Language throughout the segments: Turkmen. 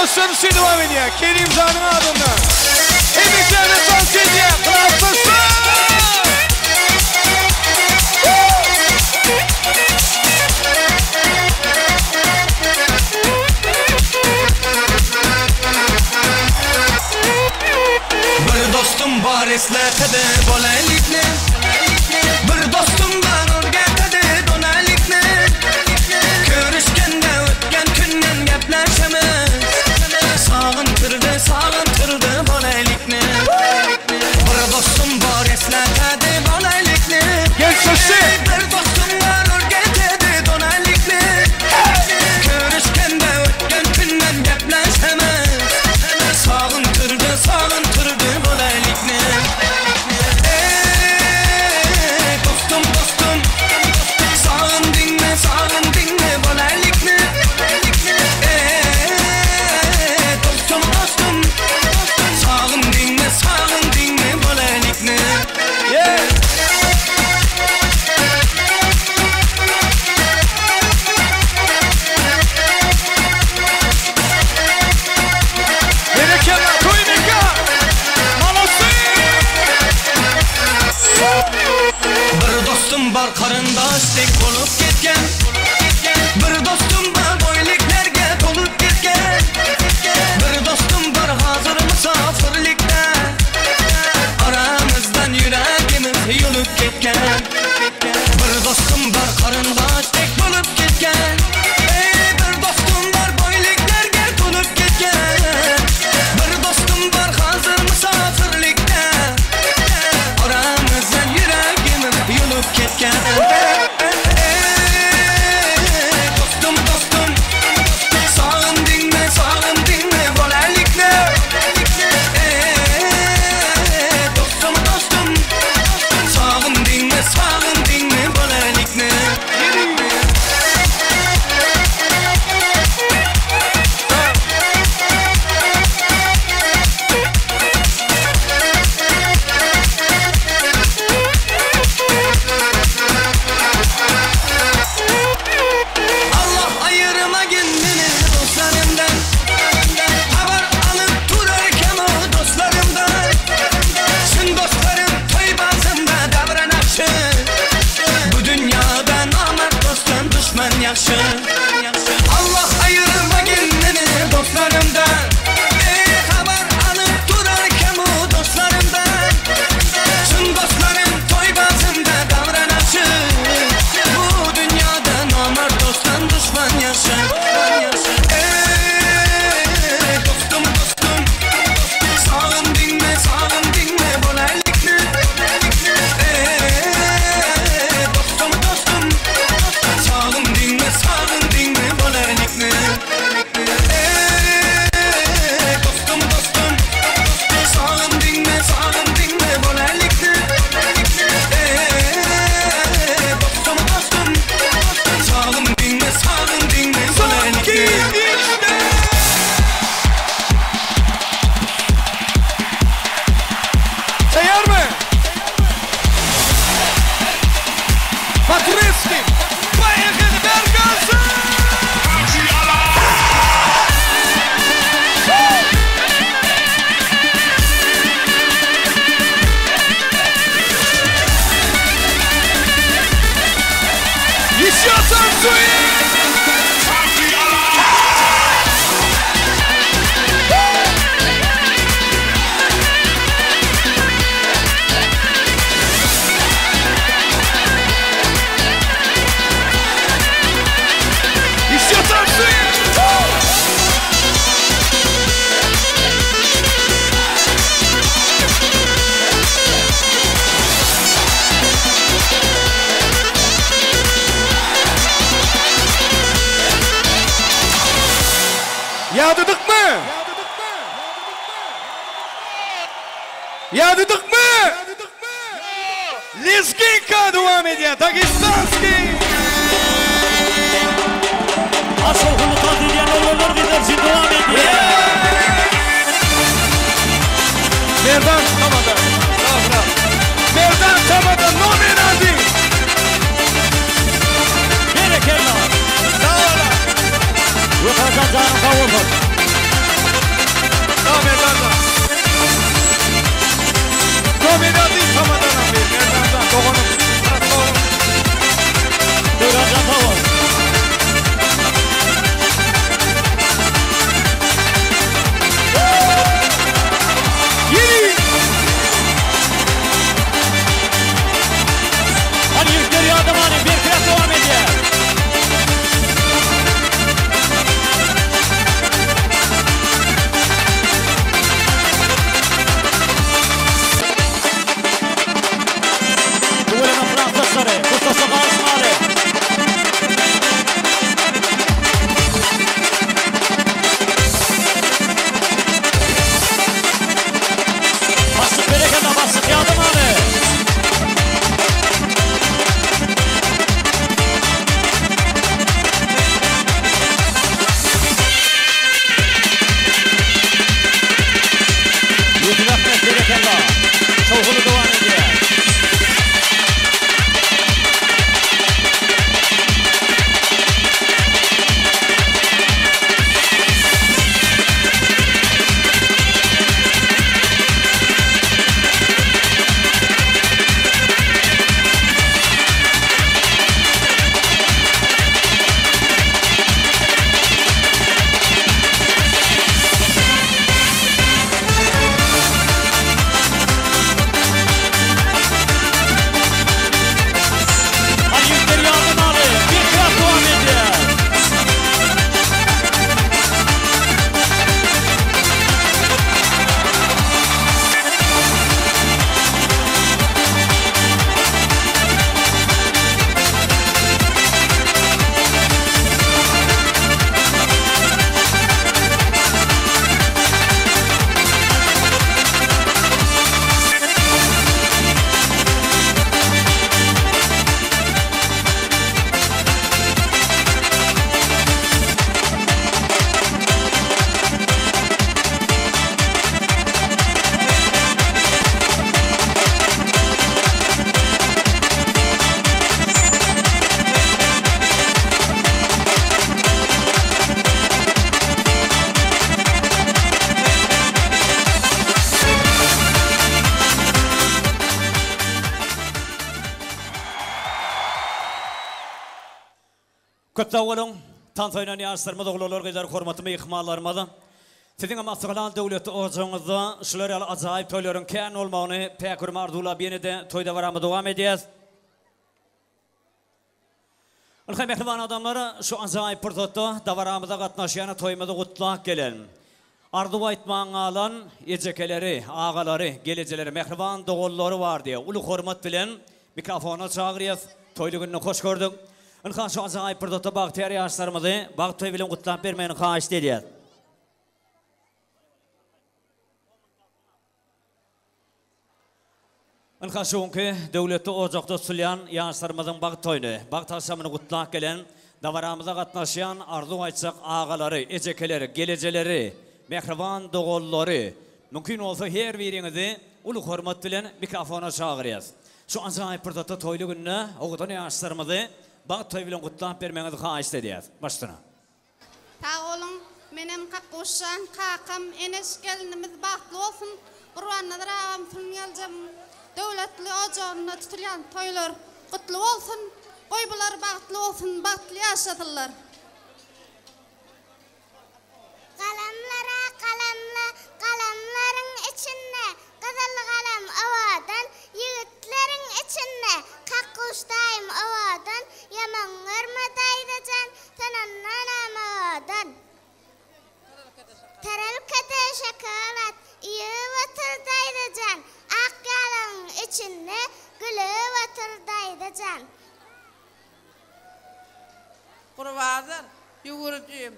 Klasdaşlar üçin dowam edýär. Kerimjanyň adyndan. Hemişe tans edýär. Klasdaşlar! Bir dostum bar esletedi bolalikni. Bir dostum bar o'rgatadi donalikni. Ko'rishganda o'tgan kundan gaplashamiz. Sog'intirdi, sog'intirdi bolalikni. Bir dostum bor eslatadi bolalikni. Gel şaşı. Bir dostum bor o'rgatadi donalikni. Ko'rishganda o'tgan kundan gaplashamiz. Sog'intirdi, sog'intirdi bolalikni. Ey dostum, dostum, sog'indingmi, sog'indingmi bolalikni? Ey dostum, dostum, sog'indingmi, sog'indingmi bolalikni? Yeah. Berekella, toý mekan. Молодцы! Bir dostum bor qarindoshdek bo'lib ketgan. Bir dostum bor boyliklarga to'lib ketgan. Bir dostum bor hozir musofirlikda. Aramizdan yuragimiz yulib ketgan. Bir dostum bor qarindoshdek bo'lib ketgan. Ey, bir dostum bor boyliklarga to'lib ketgan. Bir dostum bor hozir musofirlikda. Aramizdan yuragimiz yulib ketgan. Ey, dostum, dostum, sog'indingmi, sog'indingmi bolalikni? Ey, dostum, dostum, sog'indingmi, sog'indingmi bolalikni? Allah ayırmagin meni dostlarımdan. Xabar alıp turarken o dostlarımdan. Çın dostlarım toy bazında davran yaxshi. Bu dünyada namard dostdan düşman yaxshi. Allah ayırmagin meni dostlarımdan. Ey, xabar alıp turarken o dostlarımdan. Çın dostlarım toy bazında davran yaxshi. Bu dünyada namard dostdan düşman yaxshi. Ey, dostum, dostum, sog'indingmi, sog'indingmi bolalikni? Ey, dostum, dostum, sog'indingmi, sog'indingmi bolalikni? Ey, dostum, dostum, sog'indingmi, sog'indingmi bolalikni? Ey, dostum, dostum, sog'indingmi, sog'indingmi bolalikni? İşte. Tayyor mı? По-турецки. Поехали, Бергасы! Еще танцуем! Еще танцуем! Ýadadykmy? Ýadadykmy? Lezginka dowam edýär. Дагестанский. Aşowhunly tans edýän oglanlar gyzlar üçin dowam edýär. Merdan Tamada. Merdan Tamada nomer 1. Berekella. Sag ol. Wepa janyň sag bolsun. Köp sag boluň, tans oýnan ýaşlarymyz, oglanlar, gyzlar, hormatly myhmanlarymyz. Siziňem asylhan döwletli ojagyňyzda şular ýaly ajaýyp toýlaryň kän bolmagyny päk ýüregime arzuwlap ýene-de toý dabaramyzy dowam edýäs. Ynha mähriban adamlar, şu ajaýyp pursatda dabaramyza gatnaşýan toýumyzy gutlap gelen, arzuw aýtman galan ejekeleri, agalary, gelejeleri, mähriban doganlary bar diýe uly hormat bilen mikrofona çagyrýas. Toýly gününi hoş gördük. Ynha şu ajaýyp pursatda bagtyýar ýaşlarymyzy bagt toýy bilen gutlap bermegini haýyşt edýäs. Ynha şu günki döwletli ojakda tutulýan ýaşlarymyzyň bagt toýuny, bagt agşamyny gutlap gelen, dabaramyza gatnaşýan arzuw aýtjak agalary, ejekeleri, gelejeleri, mähriban doganlary, mümkin bolsa her biriňizi uly hormat bilen mikrofona çagyrýas. Şu ajaýyp pursatda toýly günde owadan ýaşlarymyzy bagt toýy bilen gutlap bermegiňizi haýyşt edýäs. Başsyna. Sag boluň menem Kakguşjan kakam Eneş gelinimiz bagtly bolsun Gurbannazar agam Sülün geljem döwletli ojagynda tutulýan toýlar gutly bolsun goý bular bagtly bolsun bagtly ýaşasynlar. Galamlara galamla galamlaryň içinde gyzyl galam owadan ýigitleriň içinde Kakguş daýym owadan ýaman görme daýzajan Sen ondanam owadan. Tarelkada şokolad iýip otur daýzajan, ak ýalygyň içinde gülüp otur daýzajan. Gurbazar, ýüwürjim,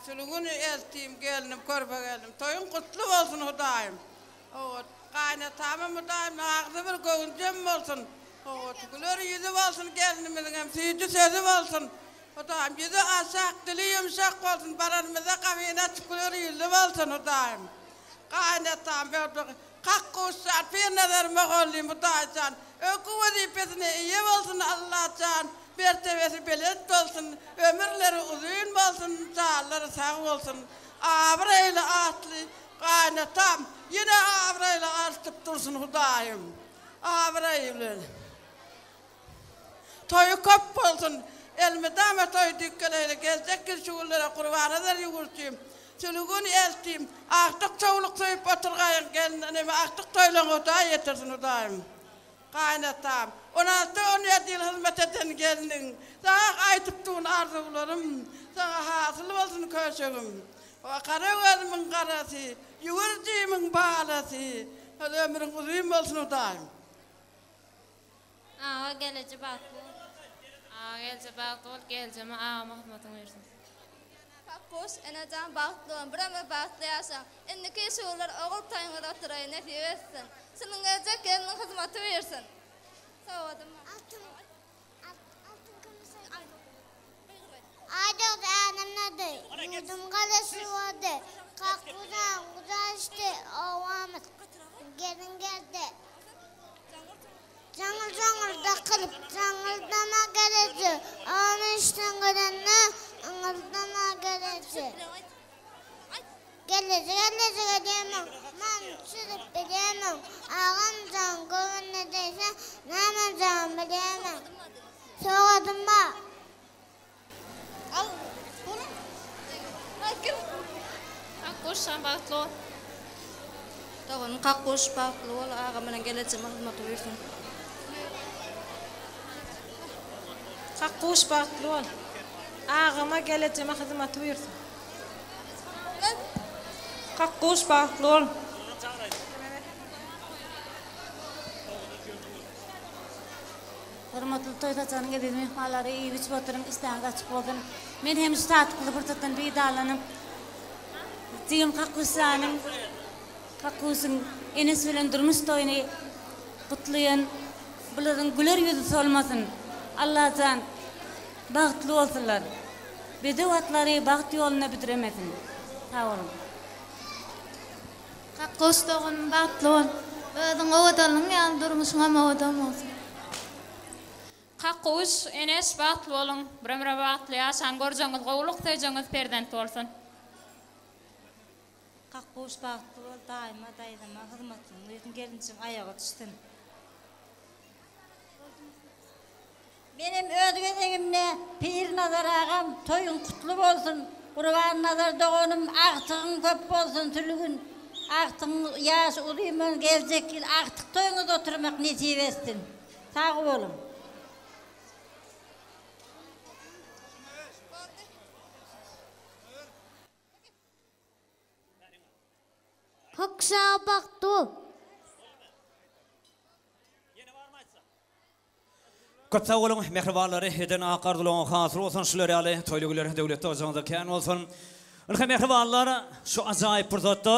Sülgün eltim, gelnim, körpe gelnim, toýuň gutly bolsun Hudaýym. Howat, gaýynatamam Hudaýym agzy bir göwni jem bolsun. Howat, güler ýüzi bolsun gelnimiziňem, süýji sözi bolsun. Hudaýym ýüzi aşak, dili ýumşak bolsun, baranymyzda gapyny açyp güler ýüzli bolsun Hudaýym. Gaýynatam öňki Kakguşjan, Pirnazar mugallym Hudaýjan, öňki wezipesine eýe bolsun Allajan, mertebesi belent bolsun, ömürleri uzyn bolsun, janlary sag bolsun. Abraýly atly gaýynatam ýene abraýly artyp dursun Hudaýym. Abraý bilen. Toýy köp bolsun. Elmydama toý dikgeleýli geljek ýyl şu günlere Gurbannazar ýüwürjim, Sülgün eltim, agtyk çowluk söýüp oturgaýyň gelneneme agtyk toýlaň Hudaý ýetirsin Hudaýym. Gaýynatam, on alty on ýedi ýyl hyzmat eden gelniň, saňa aýdyp dun arzuwlarym, saňa hasyl bolsun köşegim. Gara gözümiň garasy, ýüwürjimiň balasy, ömrüň uzyn bolsun Hudaýym. Aga geleje bagtly bol. Aga gelje bagtly bol geljeme agama hyzmatyň bersin. Kakguş enejan bagtly boluň bir ömür bagtly ýaşaň. Indiki şugurlar ogul toýuňyz oturaýyn nesip etsin. Şunuň geljek gelniň hyzmaty buýursyn. Sowgadym bar. Altyn altyn kümüş Aýdogdy adamlady, ýurdum galasy boldy. Kakguzan gudaşdy, obamyz gelin geldi. Jaňyl-jaňyl dakylyp, jaňyldama geleji, Ony işden görende, yňyldama geleji. Geleji geleji gelýärmiň, many çözüp bilýärmiň? Agam jan, göwnüne degse, näme jan bilýärmiň? Sowadym bar. Al, boluň. Al, kim? Kakguş jan bagtly bol. Doganym Kakguş bagtly bol agam bilen gelejeme hyzmaty buýursyn. Kakguş bagtly bol. Agama gelejeme hyzmaty buýursyn. Kakguş bagtly bol. Hormatly toý saçagynyň eziz myhmanlary, iýip-içip oturyň, işdäňiz açyk bolsun. Men hem şu tatlykly pursatdan peýdalanyp, jigim Kakguşjanyň, Kakguşyň enesi bilen durmuş toýuny gutlaýan. Bularyň güler ýüzi solmasyn. Allajan, bagtly bolsunlar. Bedew atlary bagt ýolunda büdremesin. Sag boluň. Kakguş doganym bagtly bol. Özüň owadanlygyň ýaly durmuşyňam owadan bolsun. Kakguş, Eneş bagtly boluň, bir ömre bagtly ýaşaň, görjegiňiz gowulyk, söýjegiňiz perzent bolsun. Kakguş bagtly bol daýyma daýzama hyzmatyňy bersin gelinjiň aýagy düşsün. Menem öz gezegimde Pirnazar agam toýuň gutly bolsun, Gurbannazar doganym agtygyň köp bolsun Sülgün agtygyň ýaşy uzyn bolsun geljek ýyl agtyk toýuňyzda oturmak nesip etsin. Sag boluň. Kakşa bagtly bol. Köp sag boluň mähribanlary eden ak arzuwlaryňyz hasyl bolsun şular ýaly toýly güller döwletli ojagyňyzda kän bolsun. Ynha mähribanlar şu ajaýyp pursatda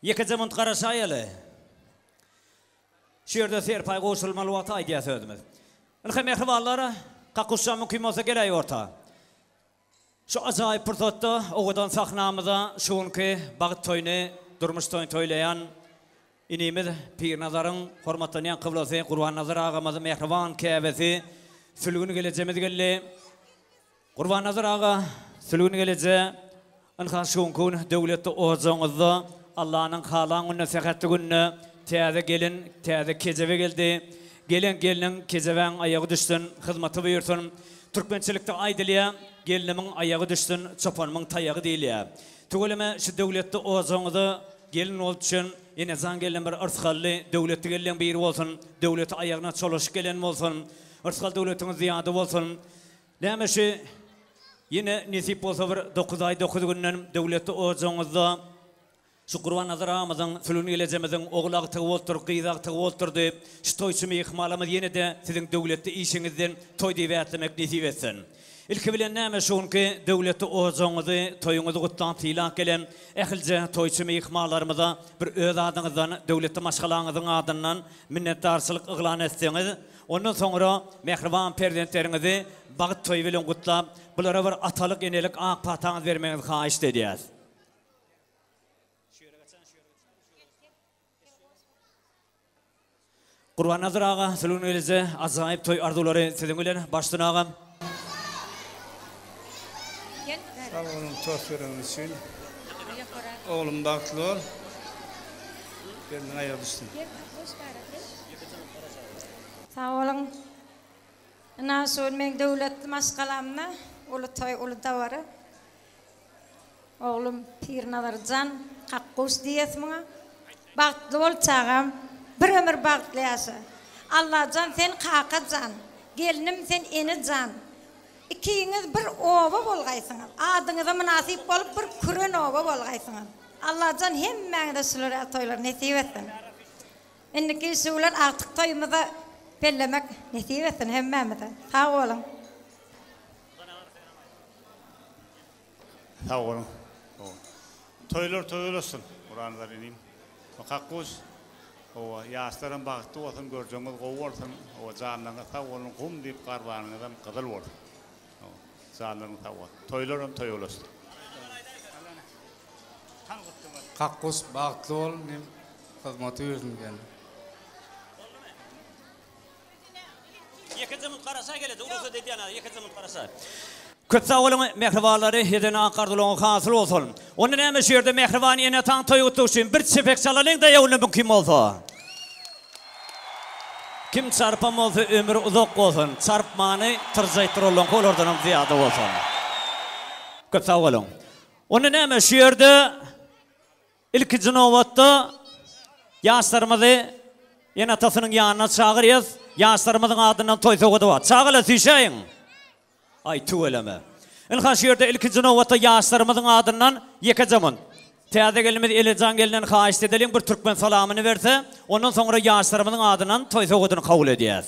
ýekeje munt garaşaýaly. Şu ýerde serpaý gowşurylmaly wagty aýdýas özümiz. Ynha mähribanlar Kakuşjan mümkin bolsa geläý orta. Şu ajaýyp pursatda owadan sahnamyza şu günki bagt toýuny, durmuş toýuny toýlaýan inimiz Pirnazaryň hormatlanýan kyblasy Gurbannazar agamyz, mähriban käbesi Sülgün gelejemiz geldi. Gurbannazar aga, Sülgün geleje, ynha şu günki gün döwletli ojagyňyzda Allanyň halan gününe, sähetli gününe täze gelin, täze kejebe geldi. Gelen gelniň kejebäň aýagy düşsün, hyzmaty buýursyn. Türkmençilikde aýdylýa, Gelnimiň aýagy düşsün, çopanymyň taýagy diýilýä. Tüweleme şu döwletli ojagyňyza gelin bolup düşen Enejan gelin bir yrsgally, döwletli gelleň biri bolsun, döwleti aýagyna çolaşyp gelen bolsun. Yrsgal döwletiňiz zyýada bolsun. Näme şu ýene nesip bolsa bir dokuz aý dokuz günden döwletli ojagyňyzda Şu Gurbannazar agamyzyň, Sülgün gelejemiziň ogul agtygy bolupdyr, gyz agtygy bolupdyr diýip, şu toýçy myhmalymyz ýene-de siziň döwletli işiňizden toý diýip ätlemek nesip etsin. Ilki bilen näme şu günki döwletli ojagyňyzy, toýuňyzy gutlap sylap gelen ählije toýçy myhmanlarymyza bir öz adyňyzdan, döwletli maşgalaňyzyň adyndan minnetdarçylyk yglan etseňiz, ondan soňra mähriban perzentleriňizi bagt toýy bilen gutlap, bulara bir atalyk-enelik ak pataňyzy bermegiňizi haýyşt edýäs. Gurbannazar aga, Sülgün gelije ajaýyp toý arzuwlary siziň bilen Başsyn agam. Sag boluň tost bereniňiz üçin. Oglum bagtly bol. Gelniň aýagy düşsün. Sag boluň. Ynha şu gün meň döwletli maşgalamda uly toý, uly dabara. Oglum Pirnazar jan, Kakguş diýýäs muňa. Bagtly bol çagam, bir ömür bagtly ýaşa. Allajan sen kaka jan, gelnim sen ene jan. Ikiňiz bir oba bolgaýsyňyz. Adyňyza mynasyp bolup bir küren oba bolgaýsyňyz. Allajan hemmäňize şular ýaly toýlar nesip etsin. Indiki şular agtyk toýumyza bellemek nesip etsin hemmämize. Sag boluň. Sag boluň. Toýlar toý bolsun Guranazar inim. Kakguş Hawa ýaşlaram bagtly bolsun görjegiňiz gowy bolsun hawa janlaryňyz sag bolun gum diýip garbanyňyzam gyzyl bolsun hawa janlaryň sag bolsun toýlaram toý bolsun. Kakguş bagtly bol inim hyzmaty ýürsün gelin. Ýekeje munt garaşaý gelede rugsat edýän a ýekeje munt garaşaý. Köp sag boluň mähribanlary eden ak arzuwlaryňyz hasyl bolsun. Onda näme şu ýerde mähriban ene-ataň toý gutlagy üçin bir çepek çalalyň daýawynda mümkin bolsa. Kim çarpan bolsa ömri uzak bolsun. Çarpmany tyrjaýyp duranlaryňky olardanam zyýada bolsun. Köp sag boluň. Onda näme şu ýerde Ilkinji nobatda ýaşlarymyzy ene-atasynyň ýanyna çagyrýas. Ýaşlarymyzyň adyndan toý sowgady bar. Çagalar süýşäýiň! Aý, tüweleme. Ynha şu ýerde ilkinji nobatda ýaşlarymyzyň adyndan ýekeje munt. Täze gelnimiz Elejan gelnden haýyşt edeliň bir türkmen salamyny berse, ondan soňra ýaşlarymyzyň adyndan toý sowgadyny kabul edýäs.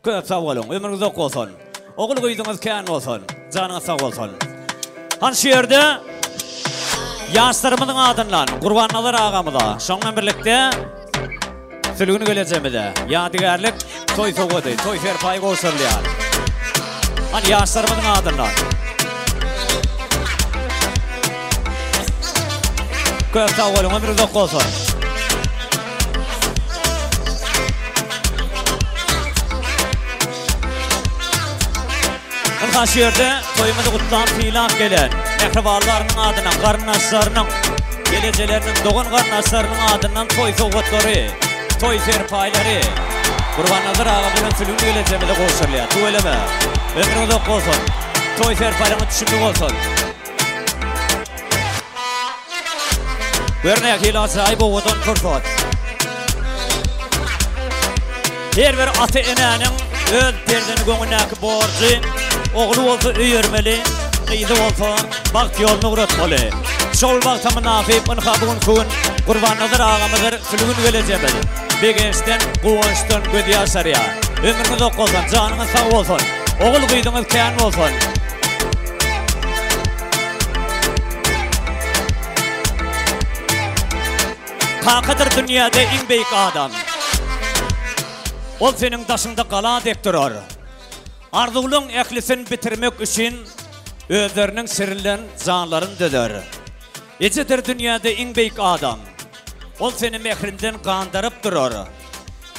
Köp sag boluň, ömrüňiz uzak bolsun. Ogul gyzyňyz kän bolsun. Janyňyz sag bolsun. Hany şu ýerde ýaşlarymyzyň adyndan Gurbannazar agamyza, şoň bilen birlikde Sülgün gelejemize ýadygärlik toý sowgady, toý serpaýy gowşurylýar. Hany ýaşlarymyzyň adyndan. Köp sag boluň, ömrüňiz uzak bolsun. Ynha şu ýerde toýumyzy gutlap sylap gelen mähribanlarynyň adyndan, garyndaşlarynyň, gelejeleriniň, dogan-garyndaşlarynyň adyndan toý sowgatlary, toý serpaýlary. Gurbannazar aga bilen Sülgün gelejemize gowşurylýar. Tüweleme. Ömrüň uzak bolsun. Toý serpaýlaryňyz düşümli bolsun. Gör nähili ajaýyp owadan pursat. Her bir ata-enäniň öz perzendiniň öňündäki borjy, ogly bolsa öýermeli, gyzy bolsa bagt ýoluna ugratmaly. Şol bagta mynasyp ynha bu günki gün Gurbannazar agamyzdyr Sülgün gelejemiz. Begençden, guwançdan göz ýaşarýar. Ömrüňiz uzak bolsun, janyňyz sag bolsun, ogul-gyzyňyz kän bolsun. Kakadyr dünýäde iň beýik adam. Ol seniň daşyňda gala dek durar. Arzuwlaň ählisin bitirmek üçin özleriniň şirinlän janlaryn dözer. Ejedir dünýäde iň beýik adam. Ol seni mährinden gandaryp durar.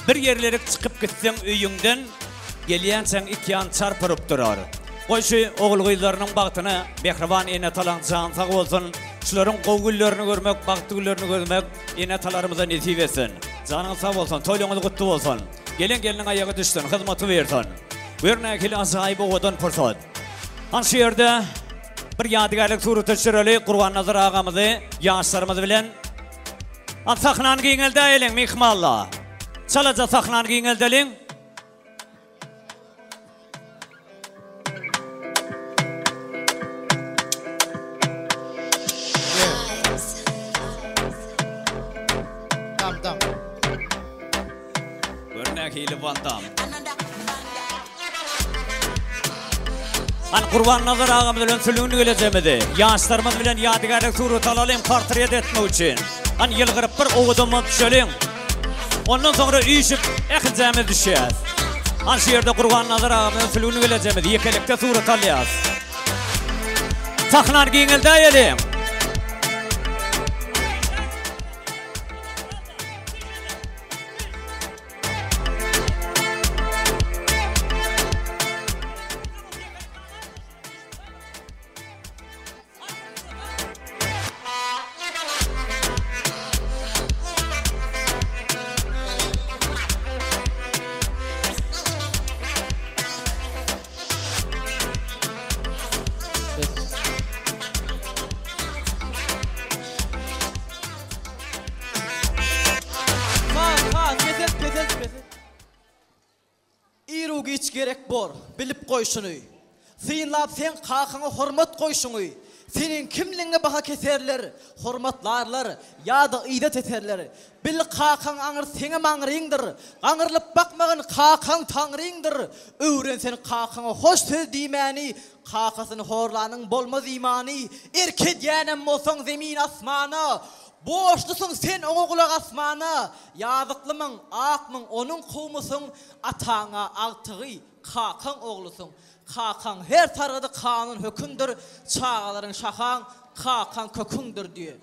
Bir ýerlerik çykyp gitseň öýüňden, gelýänçäň ikiýan çarp urup durar. Goý şu ogul-gyzlarynyň bagtyna mähriban ene-atalaň jany sag bolsun, şularyň gowy günlerini görmek, bagtly günlerini görmek ene-atalarymyza nesip etsin. Janyňyz sag bolsun, toýlaryňyz gutly bolsun. Gelen gelniň aýagy düşsün, hyzmaty buýursun. Gör nähili ajaýyp owadan pursat. Hany şu ýerde bir ýadygärlik surata düşüreli Gurbannazar agamyzy ýaşlarymyz bilen. Hany sahnany giňeldäýeliň myhmanlar. Çalaja sahnany giňeldeliň. Dam dam. Gör nähili Wandam. Hany Gurbannazar agamyz bilen Sülgün gelejemizi, ýaşlarymyz bilen ýadygärlik surat alalyň portret etmek üçin. Hany ýylgyryp bir owadan bolup düşeliň. Ondan soňra üýşüp ählijämiz düşýäs. Hany şu ýerde Gurbannazar agamyz bilen Sülgün gelejemizi ýekelikde surat alýas. Sahnany giňeldäýeliň. Saz, saz, peselt, peselt, peselt. Iru-giç gerek bor, bilip goý şuny. Synlap seň kakaňa hormat goýşuňy. Seniň kimligiňe baha keserler, hormatlarlar ýa-da yza teserler. Bil kakaň aňyr seňem aňryňdyr. Gaňrylyp bakmagyn kakaň taňryňdyr. Öwren sen kakaňa hoş söz diýmäni, Kakasyny horlanyň bolmaz imany, Erk edýänem bolsaň zemin asmana, Borçlusyň sen oňa gulak asmana, Ýazyklymyň, akmyň, onuň kowmusyň, Ataňa agtygy, kakaň oglusyň. Kakaň her sargydy kanun hökümdir, Çagalaryň şahaň, kakaň köküňdir diýen.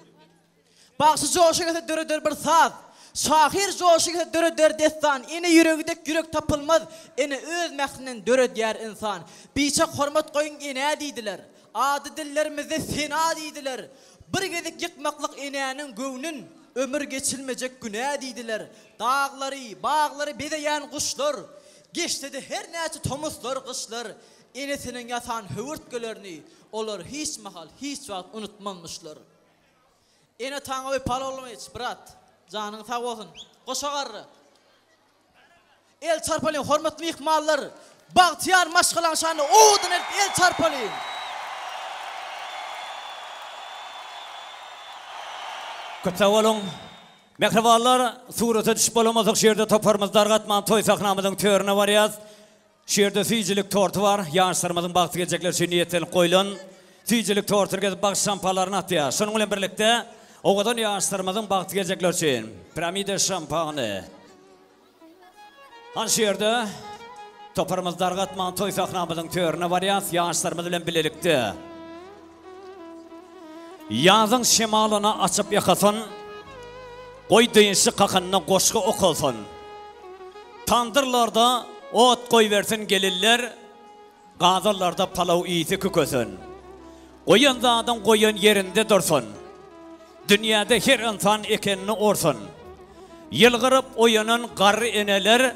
Bagşy joşa gelse döreder bir saz, Şahyr joşa gelse döreder dessan, Ene ýüregi dek ýürek tapylmaz, Ene öz mährinden döredýär ynsan. Biçak hormat goýuň enä diýdiler, Ady dillerimizde sena diýdiler. Bir gezek ýykmaklyk enäniň göwnün, Ömür geçilmejek günä diýdiler. Daglary, baglary bezeýän guşlar, Geçse-de her näçe tomuslar, gyşlar, Enesiniň ýasan höwürtgelerini Olar hiç mahal, hiç wagt unutmazmyşlar. Ene-ataňa wepaly bolmaýyç, brat. Janyň sag bolsun. Goşa garry. El çarpalyň, hormatly myhmanlar! Bagtyýar maşgalaň şanyna owadan edip el çarpalyň! Köp sag boluň. Mähribanlar, surata düşüp bolamasak şu ýerde toparymyzy dargatman toý sahnamyzyň törüne barýas. Şu ýerde süýjülik torty bar. Ýaşlarymyzyň bagtly geljekleri üçin niýetlenip goýlan süýjülik tortuny gezip bagşy şampalaryny atýar. Şonuň bilen birlikde, owadan ýaşlarymyzyň bagtly geljekleri üçin piramida şampany. Hany şu ýerde toparymyzy dargatman toý sahnamyzyň törüne barýas ýaşlarymyz bilen bilelikde. Ýazyň şemalyna açyp ýakasyn, Goý dynçlyk hakynda goşgy okalsyn. Tamdyrlarda ot goýbersin gelinler, Gazanlarda palaw ysy kükesin. Goýan zadyň goýan ýerinde dursun. Dünýäde her ynsan ekenini orsun. Ýylgyryp oýanan garry eneler.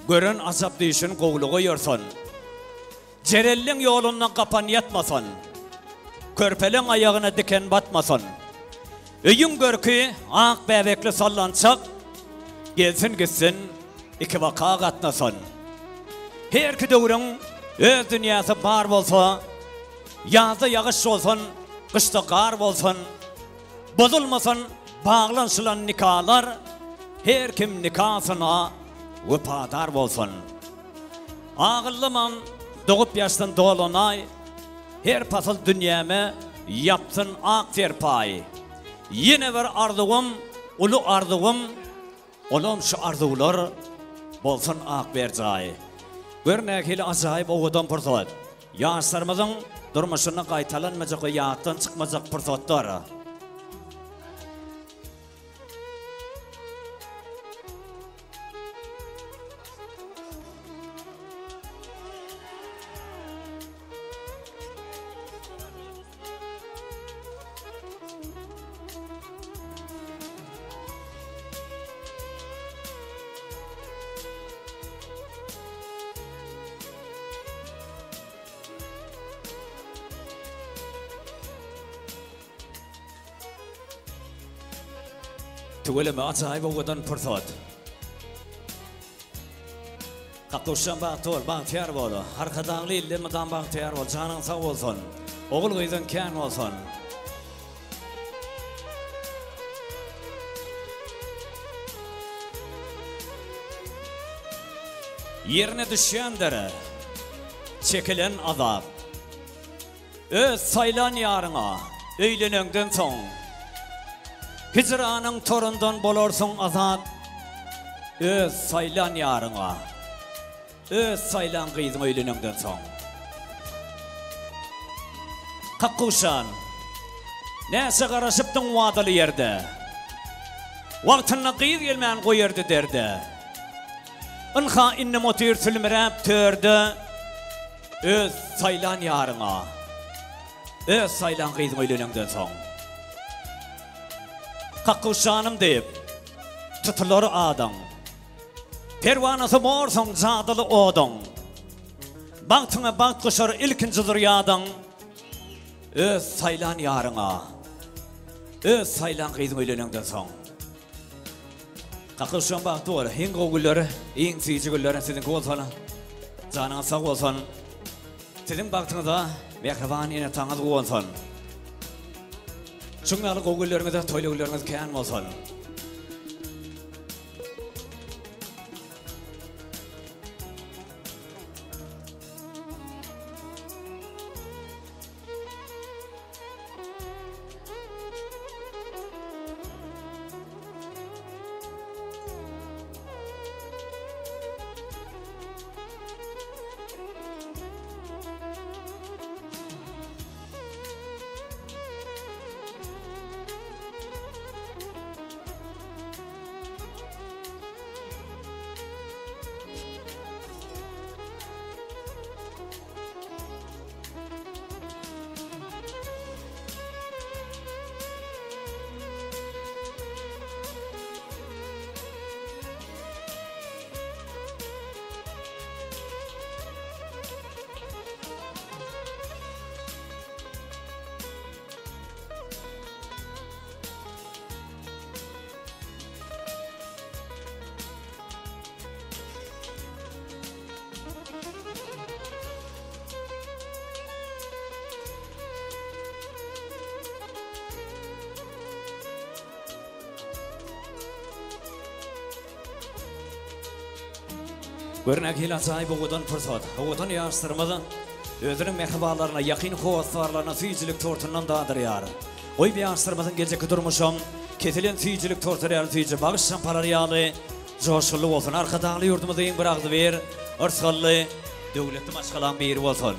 Gören ajap düýşün gowluga ýorsun. Jerelliň ýolunda gapan ýatmasyn. Körpeleň aýagyna diken batmasyn. Öýüň görki ak bäbekli sallançak, Gelsin gitsin, ikibaka gatnasyn. Herki döwrüň öz dünýäsi bar bolsa, Ýazda ýagyş bolsun, gyşda gar bolsun, Bozulmasyn baglanyşylan nikalar, Her kim nikasyna wepadar bolsun. Agyllymam dogup ýaşdan dolan aý, Her pasyl dünýäme ýapsyn ak serpaý. Ýene bir arzuwym, uly arzuwym, Olam şu arzuwlar bolsun ak berjaý. Gör nähili ajaýyp owadan pursat. Ýaşlarymyzyň durmuşynda gaýtalanmajak we ýatdan çykmajak pursatlar. Tüweleme ajaýyp owadan pursat. Kakduşjan bagtly bol, bagtyýar bol. Arkadagly ilde mydam bagtyýar bol. Janyň sag bolsun. Ogul gyzyň kän bolsun. Ýerine düşýändir çekilen azap. Öz saýlan ýaryňa öýleneňden soň, Hijranyň torundan bolarsyň azat. Öz saýlan ýaryňa, öz saýlan gyzyňa öýleneňden soň. Kakguşan, näçe garaşypdyň wadaly ýerde, Wagtynda gyz gelmän goýardy derde. Ynha indem otyr sülmüräp törde, Öz saýlan ýaryňa, öz saýlan gyzyňa öýleneňden soň, Kakguşjanym diýip, tutular adyň. Perwanasy borsuň jadyly oduň. Bagtyňa bagt goşar ilkinji zürýadyň. Öz saýlan ýaryňa, öz saýlan gyzyňa öýleneňden soň. Kaklyşan bagtly bol. Iň gowy güller, iň süýji güller siziňki bolsun. Janyňyz sag bolsun. Siziň bagtyňyza mähriban ene-ataňyz guwansyn. Şuň ýaly gowy günleriňiz, toýly günleriňiz kän bolsun. Gör nähili ajaýyp owadan pursat. Owadan ýaşlarymyz özüniň mähribanlaryna, ýakyn hossarlaryna süýjülik tortundan dadyrýar. Goý bu ýaşlarymyzyň geljekki durmuşam kesilen süýjülik tortlary ýaly süýji, bagyş şampalary ýaly Joşgunly bolsun Arkadagly ýurdumyzyň bir agzybir, yrsgally, döwletli maşgalaň biri bolsun.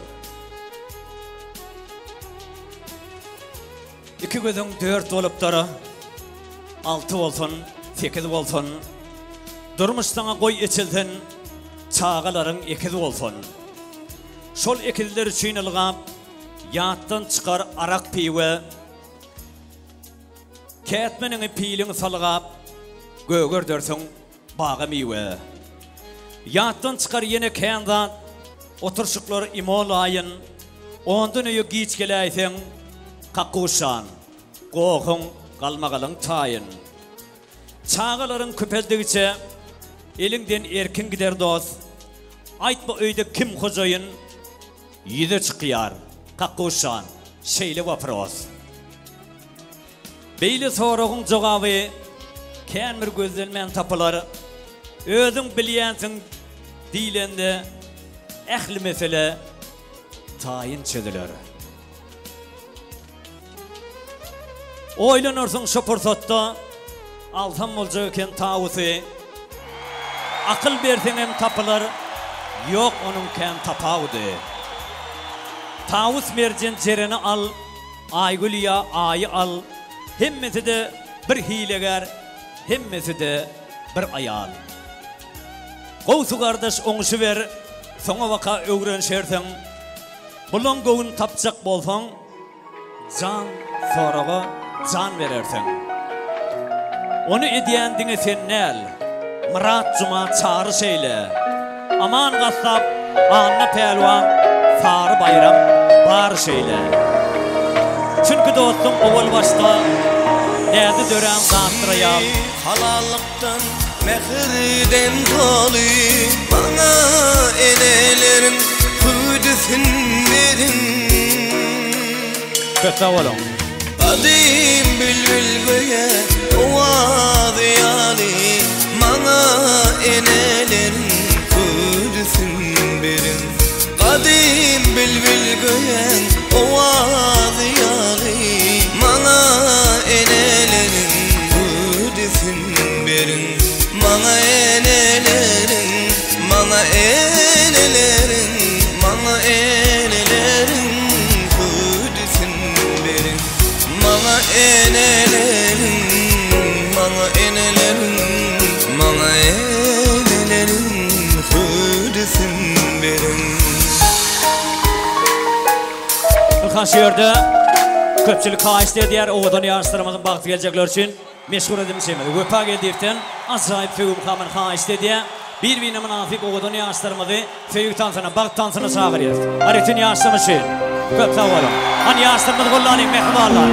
Iki gözüň dört bolupdyr, alty bolsun, sekiz bolsun. Durmuş saňa goý eçilsin, çagalaryň ekiz bolsun. Şol ekizler üçin ylgap, ýatdan çykar arak-piwe. Kätmeniňi piliň salgap, gögerdersiň baga miwe. Ýatdan çykar ýene kän zat, oturşyklar imo laýyn, Ondan öýe giç geläýseň, kakuşan, gohuň, galmagalyň taýyn. Çagalaryň köpeldigiçe, eliňden erkiň gider dost, Aýtma öýde kim hojaýyn, ýüze çykýar, kakuşan, şeýle wopros. Beýle soragyň jogaby kän bir gözlenmän tapylar. Özüň bilýänsiň diýlende ähli mesele taýyn çözüler. Oýlanarsyň şo pursatda alsam boljak eken tawusy. Akyl berseňem tapylar, ýok onuň kän tapawudy. Tawus merjen jereni al. Aýgül ýa Aýy al, hemmesi-de bir hilegär, hemmesi-de bir aýal. Gowsy gardaş oňuşyber, soňabaka öwrenşersiň. Bulaň göwün tapjak bolsaň, jan soraga jan berersiň. Ony edýän diňe sen däl, Myrat Juma Çary şeýle. Aman gassap, Anna pälwan, Sary Baýram bary şeýle. Çünki dostuň owal başda näzi dörän zatdyr aýal. Halallykdan, mähirden doly Maňa eneleriň hüwdüsin beriň. Köp sag boluň. Gadym bilbil göýä owazy ýaly Maňa eneleriň hüwdüsin beriň. Gadym bilbil göýä owazy ýaly Maňa eneleriň hüwdüsin beriň. Maňa eneleriň, maňa eneleriň, maňa eneleriň hüwdüsin beriň. Maňa eneleriň, maňa eneleriň, maňa eneleriň hüwdüsin beriň. Ynha şu ýerde köpçülik haýyşt edýär owadan ýaşlarymyzyň bagtly geljekleri üçin. Meşhur edimçimiz Wepa Geldiýewden ajaýyp söýgi mukamyny haýyşt edýär. Bir-birine mynasyp owadan ýaşlarymyzy söýgi tansyna, bagt tansyna çagyrýarys. Aýratyn ýaşlarymyz üçin. Köp sag boluň. Hany ýaşlarymyzy gollalyň mähribanlar.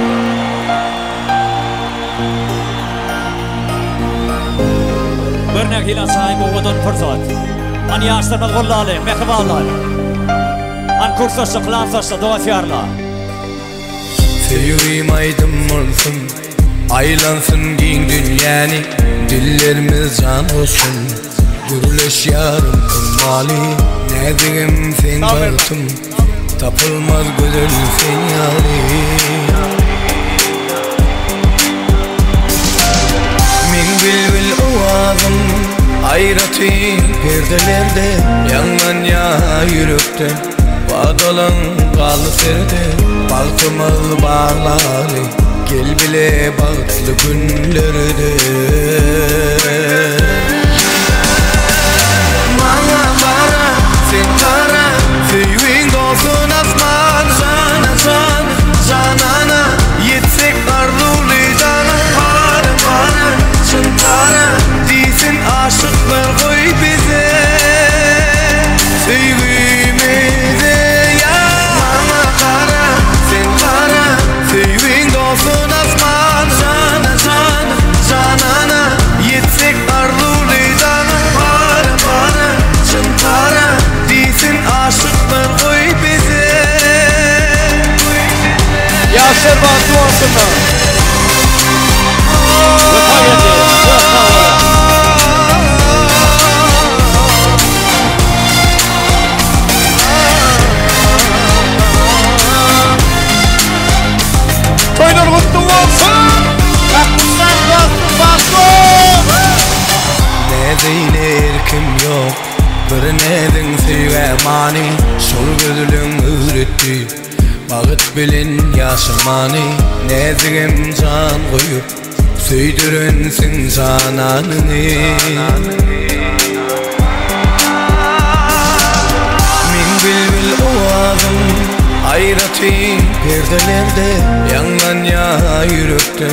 Gör nähili ajaýyp owadan pursat. Hany ýaşlarymyzy gollalyň mähribanlar. Hany kursdaşlar, klasdaşlar, dost-ýarlar. Söýgim aýdym bolsun, Aýlansyn giň dünýäni, Dillerimiz jan goşsun, Gürleş ýarym ykbaly, Näzigim seň bagtym, Tapylmaz gözel sen ýaly. Meň bilbil owazym aýratyn perdelerde Ýaňlanýar ýürekde. Wadalaň galdy serde Bagtymyz baglaly Gel bile bagtly günlerde Maňa gara sen gara Söýgiň dolsun asman Jana jan janana Ýetsek arzuwly daga Para para çyn para Diýsin aşyklar goý bize Söýgimize ýar Maňa gara, sen gara Söýgiň dolsun asman Jana jan, janana Ýetsek arzuwly daga Para para, çyn para Diýsin aşyklar goý bize Ýaşlar bagtly bolsunlar. Wepa geldi. Köp sag boluň. Toýlar gutly bolsun! Kakmyşlar dostum bagtly bol! Näzeýin erkim ýok Bir näziň söýgä many Şol gözleň öwretdi Bagt bilen ýaşamany Näzigem jan goýup Söýdürensiň jananyňy Meň bilbil owazym aýratyn perdelerde Ýaňlanýar ýürekde.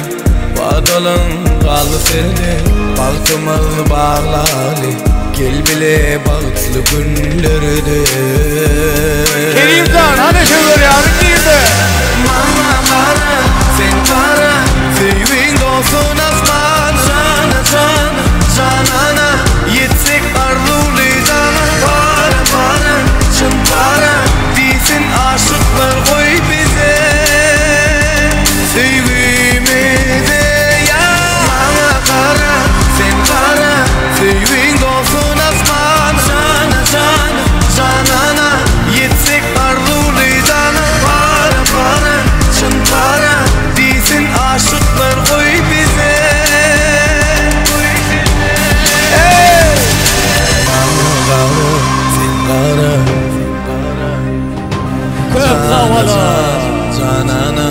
Wadalaň galdy sende Bagtymyz baglaly Gel bile bagtly günlerde Kerimjan hany söwer ýaryň nirde? Maňa gara sen gara Söýgiň dolsun asman Jana jan janana Ýetsek arzuwly daňa Para para çyn para Diýsin aşyklar goý bize Söýgimize ýa Maňa gara sen gara Söýgiň dolsun asman Jana jan janana Ýetsek arzuwly daňa Para para çyn para Diýsin aşyklar goý bize Eý! Maňa gara sen gara Köp sag boluň. Janana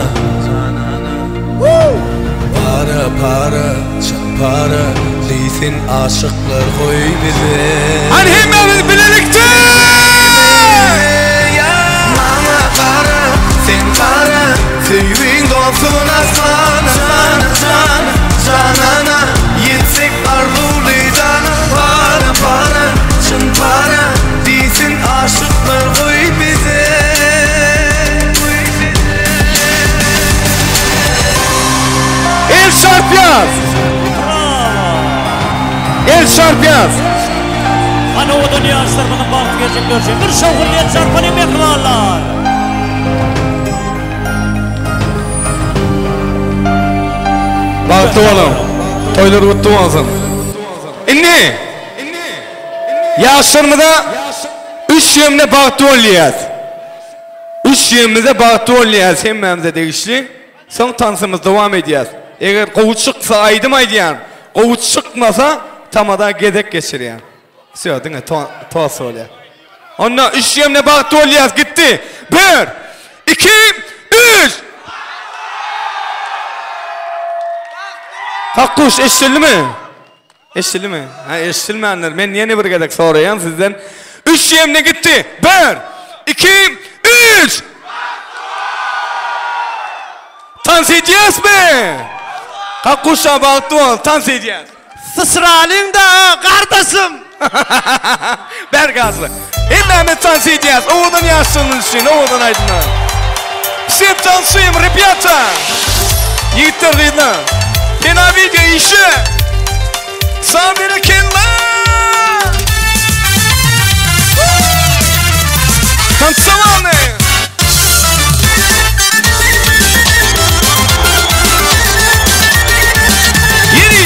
Para para çyn para Diýsin aşyklar goý bize. Hany hemmämiz bilelikde! Maňa gara sen gara Söýgiň dolsun asmana Jana jan janana Ýetsek arzuwly daňa Para para çyn para Diýsin aşyklar goý bize. El çarpýas! El çarpýas! Hany owadan ýaşlarymyzyň bagtly geljekleri üçin bir şowhunly el çarpalyň mähribanlar! Bagtly boluň! Toýlar gutly bolsun! Indi ýaşlarymyza üç ýemde bagtly bol diýýäs. Üç ýemimize bagtly bol diýýäs hemmämize degişli. Soň tansymyzy dowam edýäs. Eger gowy çyksa aýdym aýdýan, gowy çykmasa tamada gezek geçirýän. Wsýo diňe tost bolýar. Onda üç ýemde bagtly bolýas gitdi. Bir, iki, üç! Kakguş eşidildimi? Eşidildimi? Ha eşidilmändir. Men ýene bir gezek soraýan sizden. Üç ýemde gitdi. Bir, iki, üç! Tans edýäsmi? Kakguşa bagtly bol, tans edýäs. Syçralyň-da, gardaşym! Ber gazly. Hemmämiz tans edýäs. Owadan ýaşlarymyz üçin, owadan aýdymlar. Все танцуем, ребята! Ýigitler, gyzlar. Fena video işi. Sag berekella! Tansowane! Ýeri!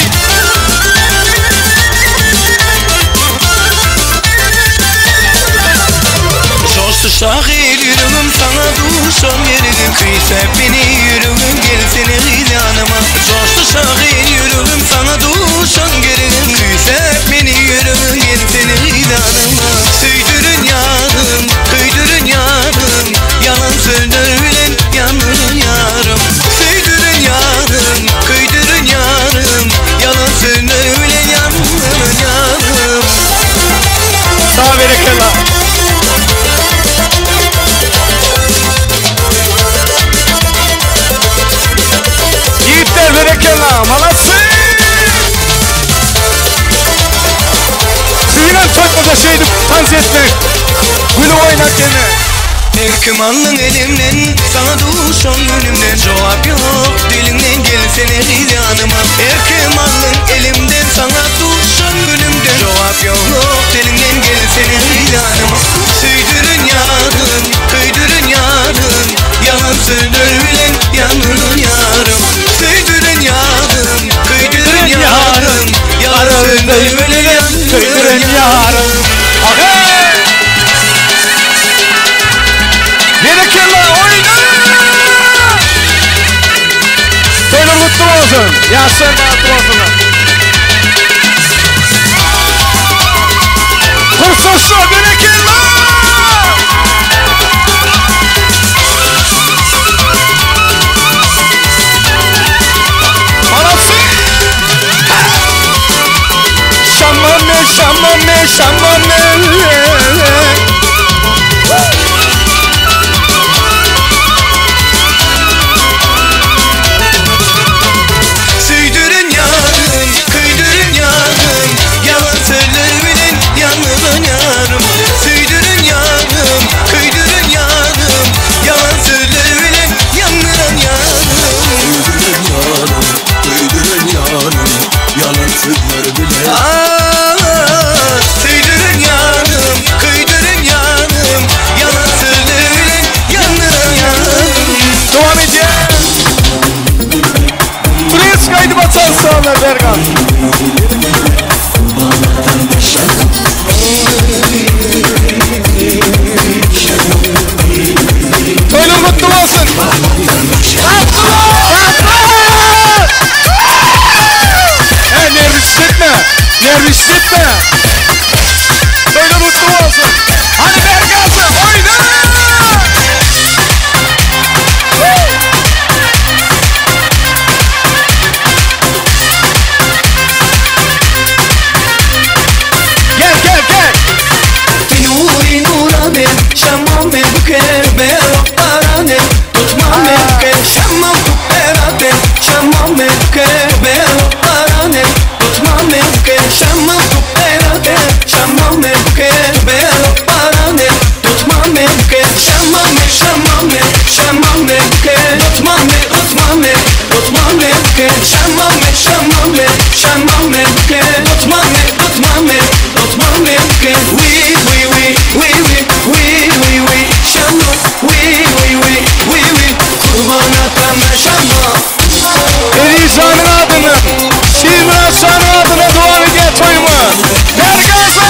Joşdy şahyr ýüregim saňa duşan geregim Küýsäp meni ýüregim gelsene gyz ýanyma Joşdy şahyr ýüregim saňa duşan geregim Küýsäp meni ýüregim gelsene gyz ýanyma Söýdürin ýarym, köýdürin ýarym Ýalan sözler bilen ýandyryn ýarym Söýdürin ýarym, köýdürin ýarym Ýalan sözler bilen ýandyryn ýarym Sag berekella. Ýigitler berekella, malatsy! Siziňem toýda şeýdip tans etmek, gülüp oýnak ýene. Erkim aldyň elimden Saňa duşan günümden Jogap ýok diliňden Gelsene gyz ýanyma Erkim aldyň elimden Saňa duşan günümden Jogap ýok diliňden Gelsene gyz ýanyma Söýdürin ýarym Köýdürin ýarym Ýalan sözler bilen Ýandyryn ýarym Söýdürin ýarym Köýdürin ýarym Ýalan sözler bilen Köýdürin ýarym Ahey! Berekella oýna! Toýlar gutly bolsun! Ýaşlar bagtly bolsunlar! Gursaşlar berekella! Malatsy! Şamame, şamame, şamame. Erizanyň adyndan, Şirmyrat şanyň adyndan dowam edýär toýumyz. Bergaza!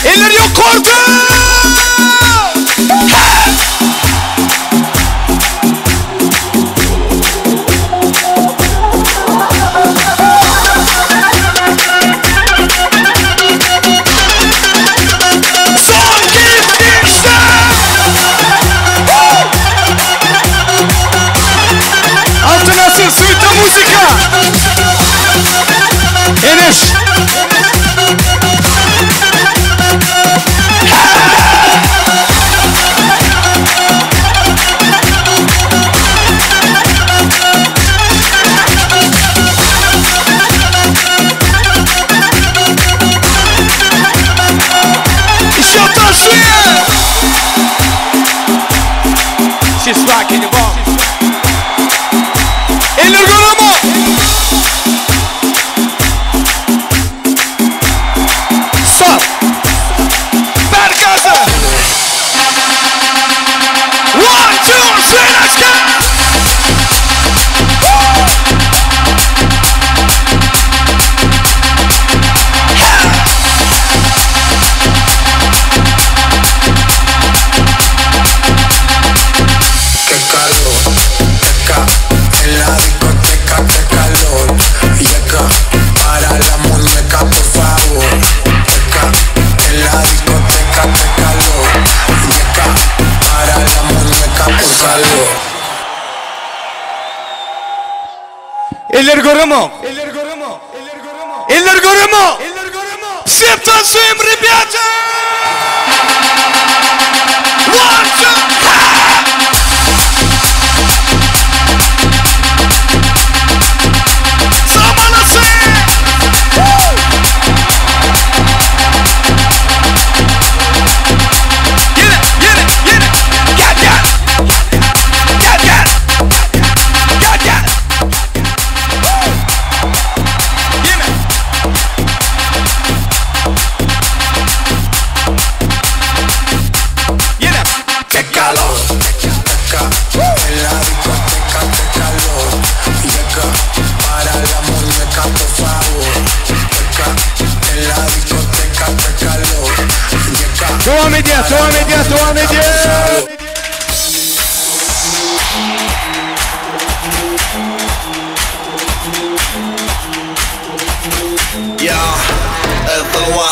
Eller ýokarda! Son gitdikçe! Altyn asyr suite muzika! Eneş! Еще танцуем! She's rocking the ball. Eller göremo! Stop! Bergaza! One, two, three, let's go! Qué calor, teca, en la discoteca, qué calor. Yeca, para la muñeca, por favor. Teca, en la discoteca, qué calor. Yeca, para la muñeca, por favor. Eller göremo! Eller göremo! Eller göremo! Все танцуем, ребята! One, two, Samanasy! Ýene, ýene, ýene! Gel, gel! Gel, gel! Gel, gel! Ýene! Ýene! Qué calor, teca, en la discoteca, qué calor. Yeca, para la muñeca, por favor. Teca, en la discoteca, qué calor. Yeca, Dowam edýär, dowam edýär, dowam edýär. Ya, Eltowa,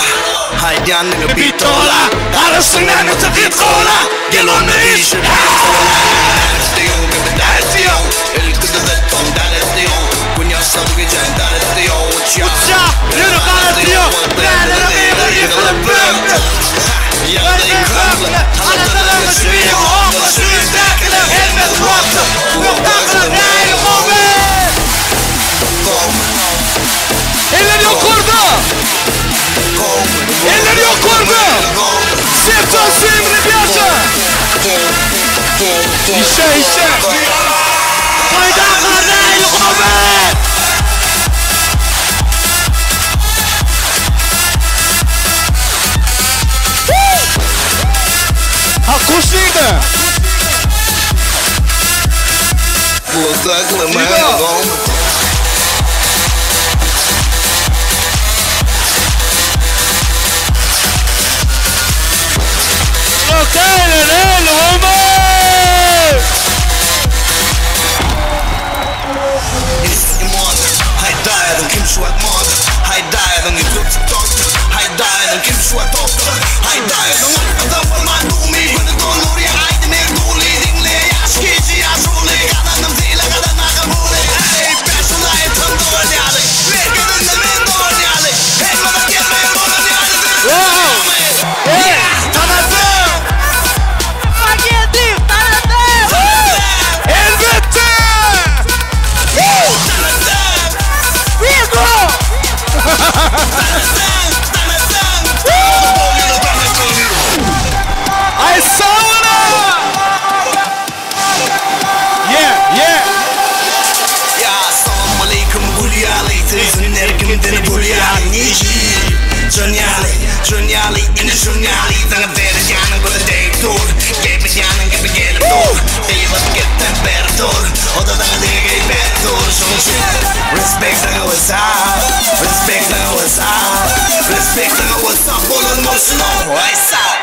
haýdýanyňy bitola, Garaşyňdan öte git kola, gel onu iç. Uça, ýürek garatýar, bärlere gygyr ýykylyp bökdü. Anahtarlaryny şüýüň, okla şüýüňdäkiler hemmesi wagty. Ýokdakylar nähili gowy. Eller ýokarda! Eller ýokarda! Все танцуем, ребята! Еще, еще! Haýdakylar nähili gowy. Aý sag boluň! Yeah, yeah. Ya salam aleyküm gül ýaly Söýsün her kimden gül ýaly Niji Jön ýaly, jön ýaly, ine şun ýaly Saňa seredýäniň gözi degip dur Gepleýäniň gepi gelip dur Gybat gepden beri dur O-da saňa diňe geýip berip dur Şonuň üçin Respect saňa what's up Respect saňa what's up Respect saňa what's up Bolan bolsun o Aý sag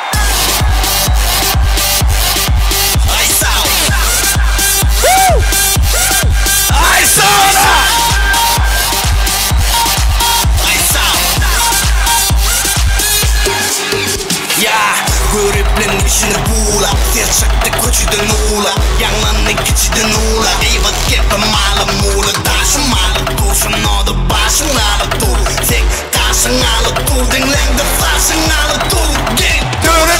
Aý sag Aý sag Aý sag Ýa göripleň içini buwlap Ses çykdy köçeden uwlap Ýaňlandy kiçiden ula Gybat gepe malym uly Daşym alyp dur Şunda-da başyň alyp dur Seň gaşyň alyp dur Diňläňde saşyň alyp dur Gel!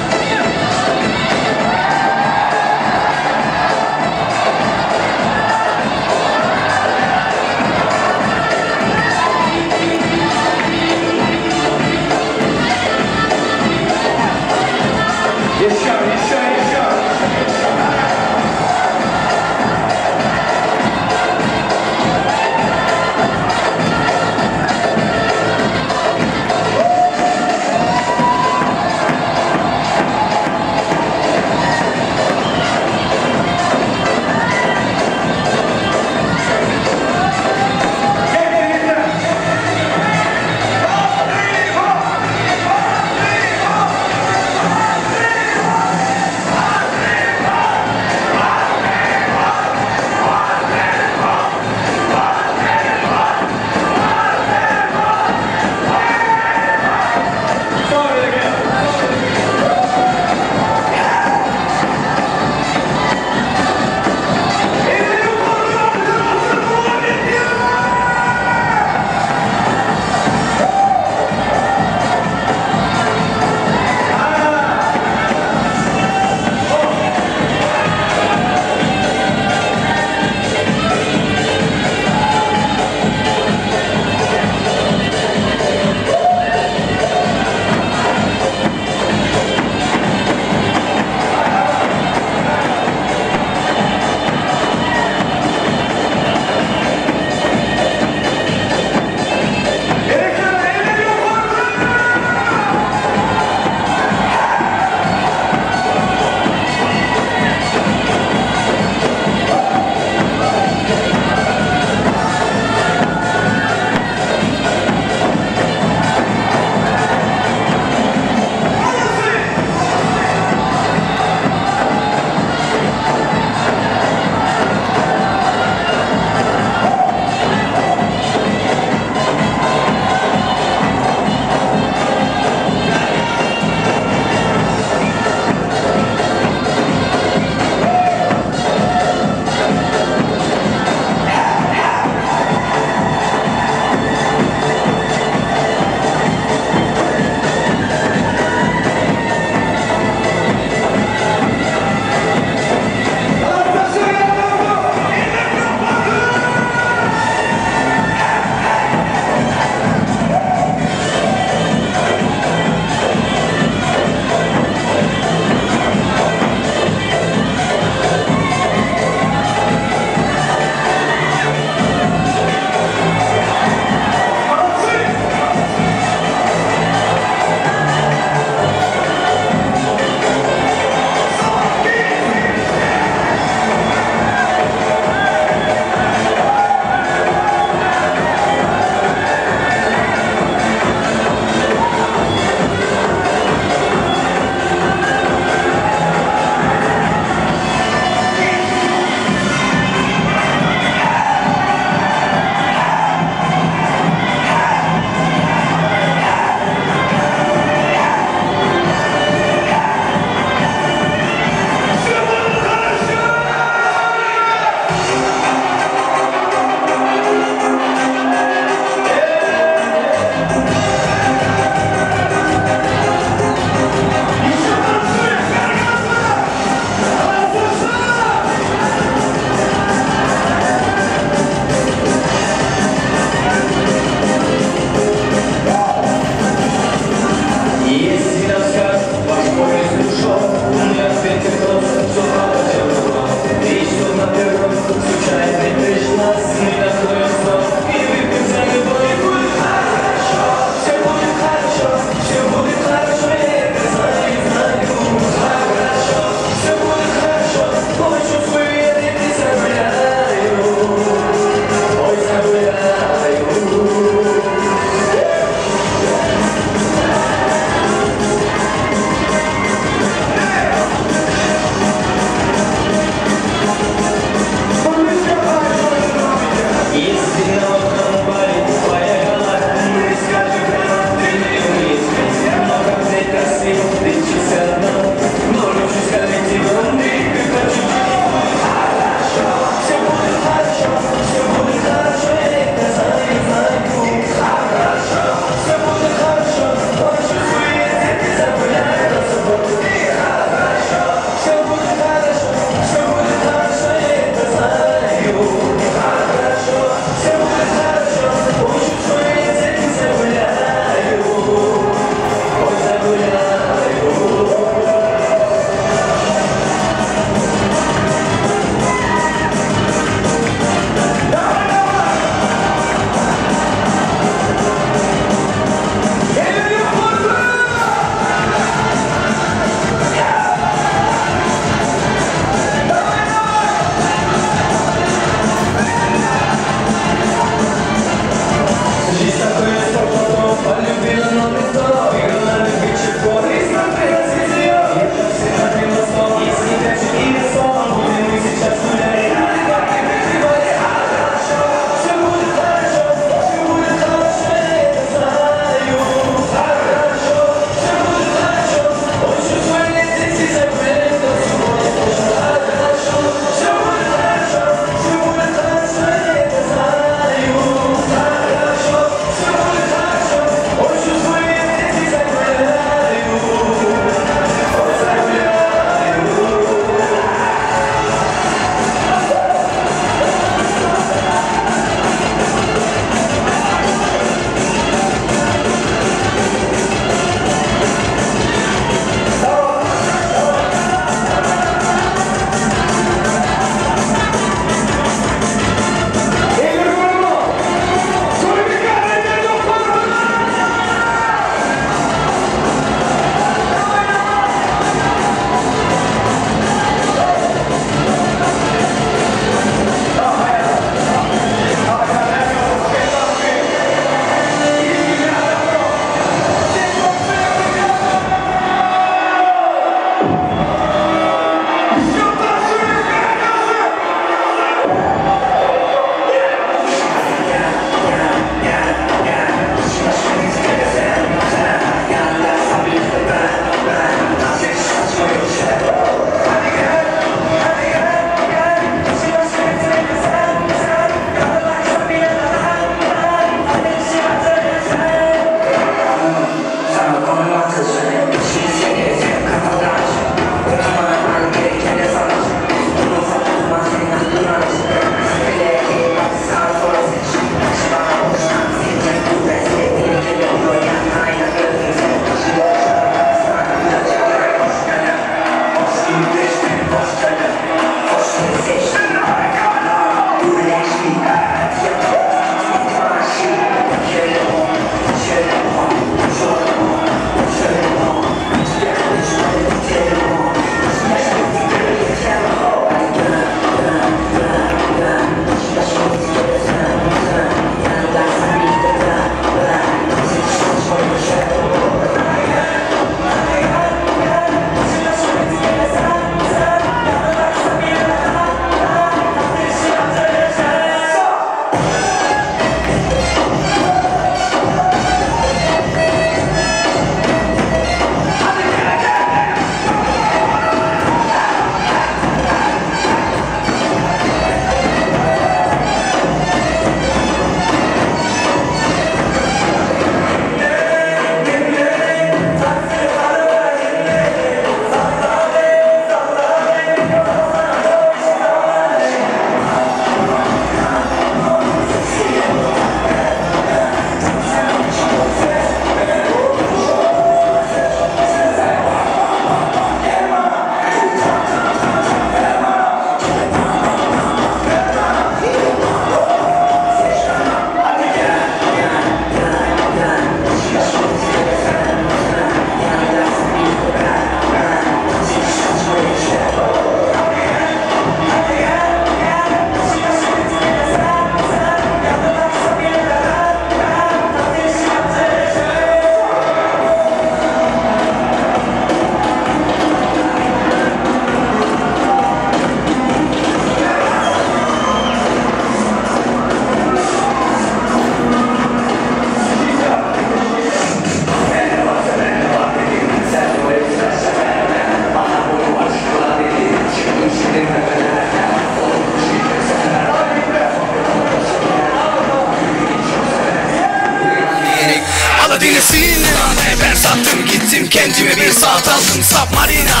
patlattım Submarina,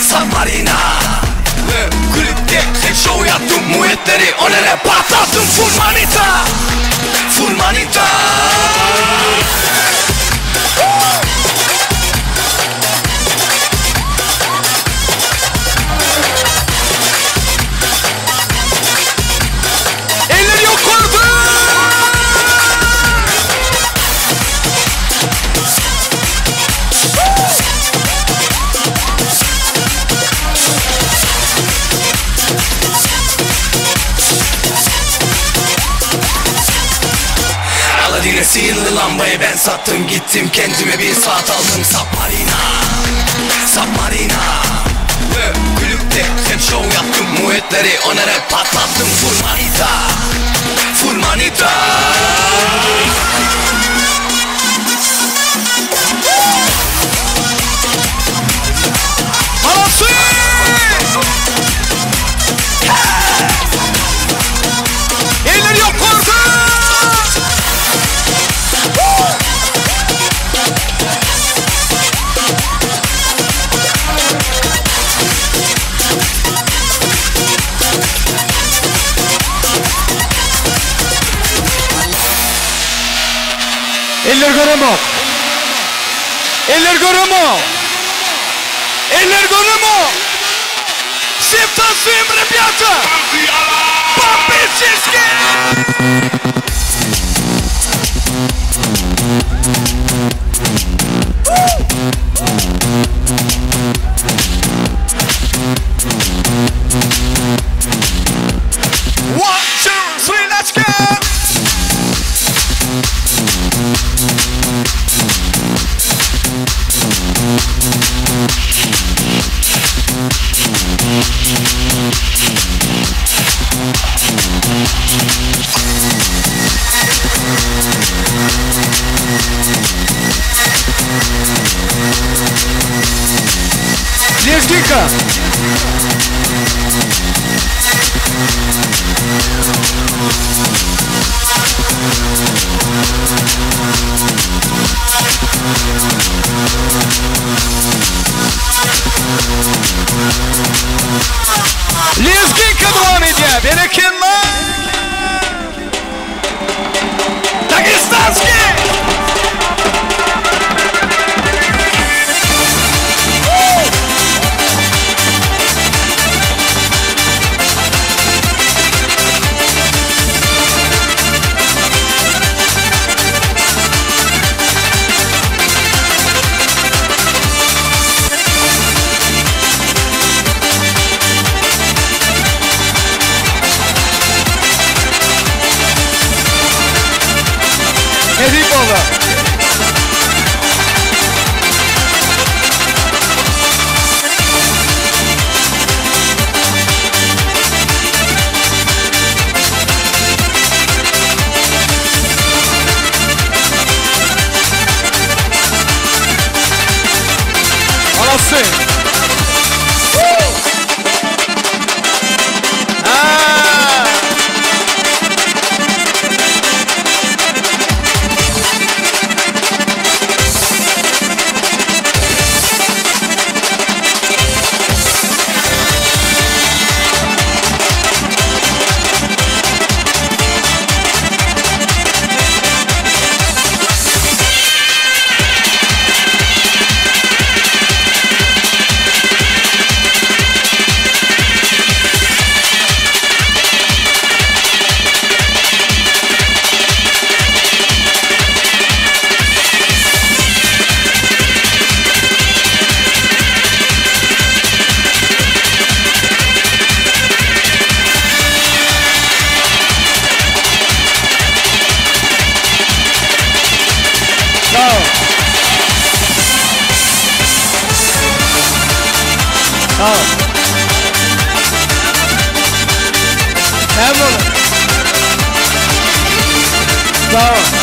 Submarina Ve kulüpte hep şov yaptım Muetleri onere patlattım Full manita, full manita Eller ýokarda! Aladin'e sihirli lambayı ben sattım Gittim kendime bir saat aldım Submarina, Submarina Ve kulüpte hep şov yaptım Muetleri onere patlattım Full manita, full manita Halasy! Eller ýokarda! Eller göremok. Eller göremok. Eller göremok. Всем танцуем, ребята! Бомбически! One, two, three, let's go! Lezginka! Lezginka dowam edýär. Berekella! Dagestanskiý! Nesip boldy. Halasy. Ha! Sag ol. Sag ol. Näme boldy? Sag ol.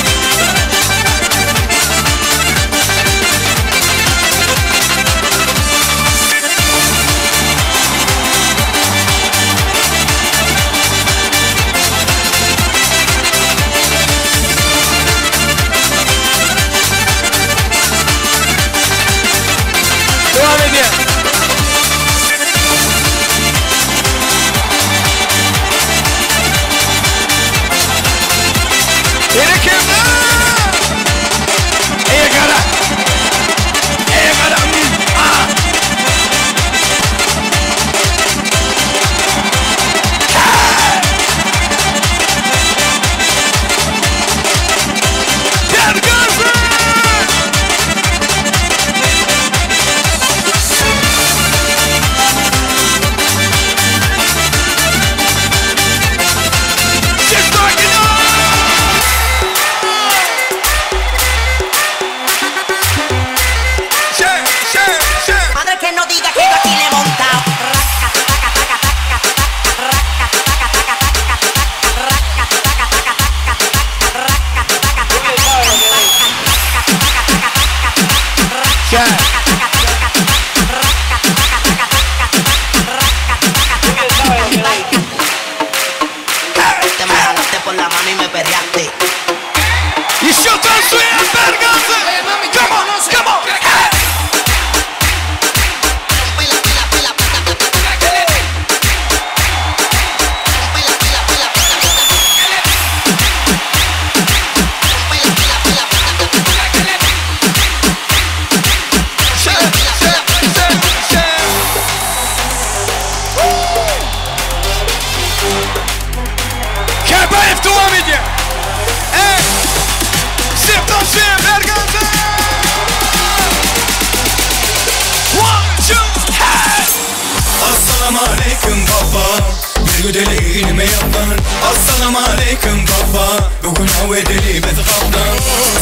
Ýürgüdeli egnime ýaplan Assalam aleýkim baba Bu gün aw edeli biz gaplan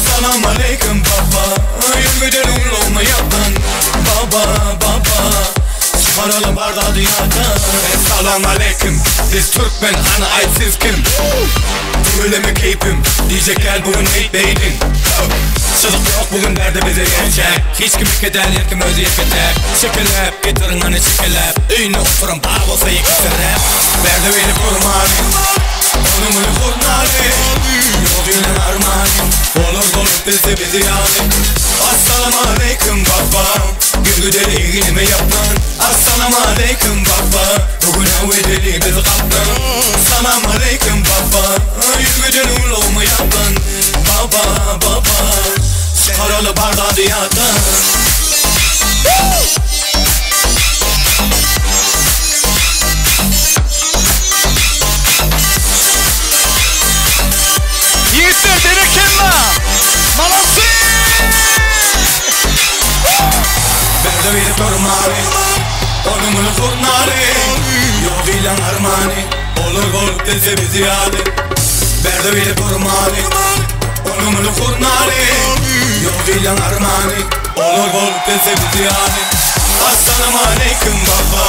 Salam aleýkim baba Ýürgüdeli ulagyma ýaplan Baba baba Çykaraly bar zady ýatdan Salam aleýkim Siz türkmen hany aýt siz kim Tüweleme keýpim Diýjek däl bu gün eýt beýdiň Çyzyk ýok bu gün bärde bize ýetjek Hiç kim eke däl her kim özi ýeke täk Çekeläp getiriň hany çekeläp Öýünde oturan bar bolsa ýekesiräp Bärde biri gurmaly Onuň uly hurmaly Ýok ýöne armany Olar bolup bilse bizi ýaly Assalam aleýkim baba Gülgüdeli egnime ýaplan Assalam aleýkim baba Bu gün aw edeli biz gaplan Salam aleýkim baba Ýürgüdeli ulagyma ýaplan Baba baba Çykaraly bar zady ýatdan. Ýigitler berekella! Malasy! Bärde biri durmaly, Onuň uly hurnary, Ýok iliň armany, Olar bolup bilse bizi ýaly. Bärde biri durmaly, Onuň uly hurnary, Ýok iliň armany, Olar bolup bilse bizi ýaly. Assalam aleýkim baba,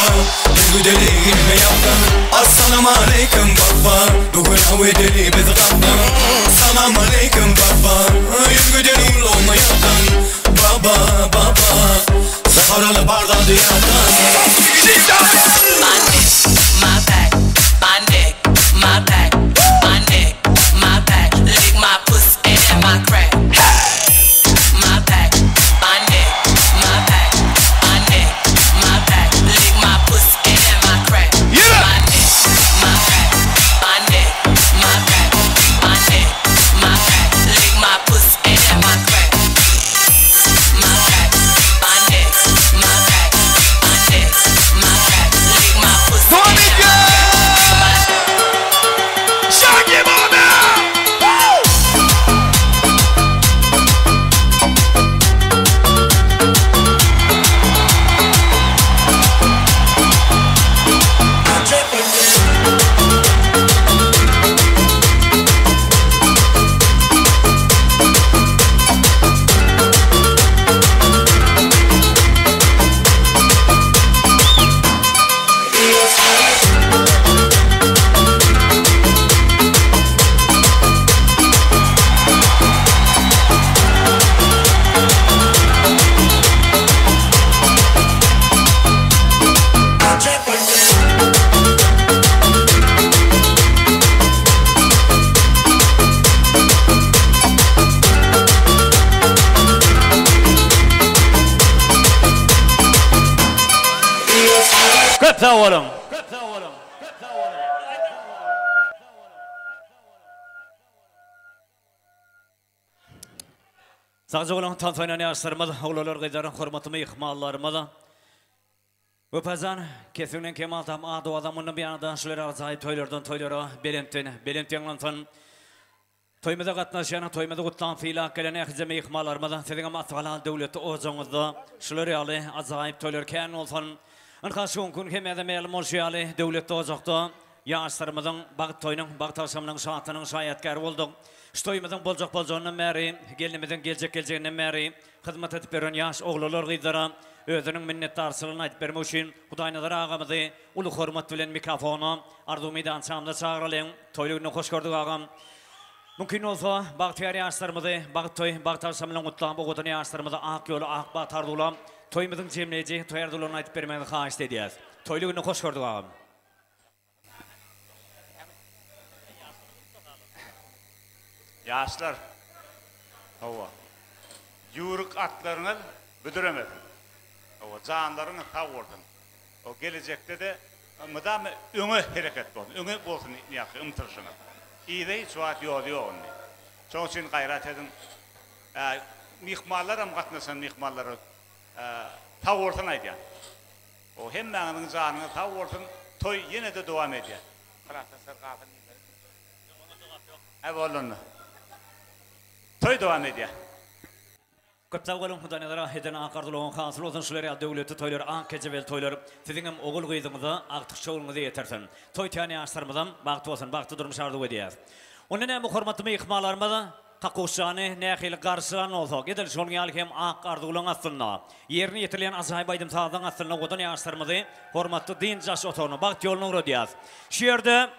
Ýürgüdeli egnime ýaplan. Assalam aleýkim baba, Bu gün aw edeli biz gaplan. Salam aleýkim baba, Ýürgüdeli ulagyma ýaplan. Baba, baba, Çykaraly bar zady ýatdan. My neck, my back, my neck, my back, my neck, my back, lick my pussy and my crack. My back, my neck, my back, my neck, my back, lick my pussy and my crack. My neck, my back, my neck, my back, my neck, my back, lick my pussy and my crack. My back, my neck, my back, my neck, my back, lick my pussy and my crack. Şagi baba! Köp sag boluň. Sagja boluň tans oýnan ýaşlarymyz, oglanlar gyzlar, hormatly myhmanlarymyz. Wepajan kesiňden kemal tap ady owaza mundan buýana-da şular ýaly ajaýyp toýlardan toýlara belentden belent ýaňlansyn. Toýumyza gatnaşýan, toýumyzy gutlan, sylap gelen ählije myhmanlarymyz, siziňem asy halal döwletli ojagyňyzda şular ýaly ajaýyp toýlar kän bolsun. Ynha şu günki gün hemmämize mälim bolşy ýaly, döwletli ojakda ýaşlarymyzyň bagt toýunyň, bagt agşamynyň şatlygynyň şaýatkäri bolduk. Şu toýumyzyň boljak boljagyndan bäri, gelnimiziň geljek geljeginden bäri hyzmat edip ýören ýaş oglanlar gyzlara özüniň minnetdarçylygyny aýdyp bermek üçin Hudaýnazar agamyzy uly hormat bilen mikrofona arzuw meýdançamyza çagyralyň. Toýly gününe hoş gördük agam. Mümkin bolsa, bagtyýar ýaşlarymyzy bagt toý, bagt agşamy bilen gutlap, owadan ýaşlarymyza ak ýoly, ak bagt arzuwlap, toýumyzyň jemleýji toý arzuwlaryny aýdyp bermegiňizi haýyşt edýäs. Toýly gününe hoş gördük agam. Ýaşlar, hawa, ýüwrük atlaryňyz büdremesin. Hawa, janlaryňyz sag bolsun. O gelejekde-de mydama öňe hereket bolsun, öňe bolsun ýaňky ymtylyşyňyz. Yza hiç wagt ýol ýok indi. Şonuň üçin gaýrat ediň. Myhmanlaram gatnaşan myhmanlara sag bolsun aýdýan. O hemmäňiziň janyňyz sag bolsun, toý ýene-de dowam edýär. Prosessor galsyn diýmeli. Hä boldy onda. Toý dowam edýär. Köp sag boluň Hudaýnazar aga eden ak arzuwlaryň hasyl bolsun şular ýaly döwletli toýlar ak kejebeli toýlar siziňem ogul gyzyňyza agtyk şowluňyza ýetirsin. Toý tutýan ýaşlarymyzam bagtly bolsun bagtly durmuş arzuw edýäs. Onda näme hormatly myhmanlarymyz Kakuşjany nähili garşylan bolsak edil şonuň ýaly hem ak arzuwlaryň astynda ýerine ýetirilýän ajaýyp aýdym sazyň astynda owadan ýaşlarymyzy hormatly dynç alyş otagyna bagt ýoluna ugradýas. Şu ýerde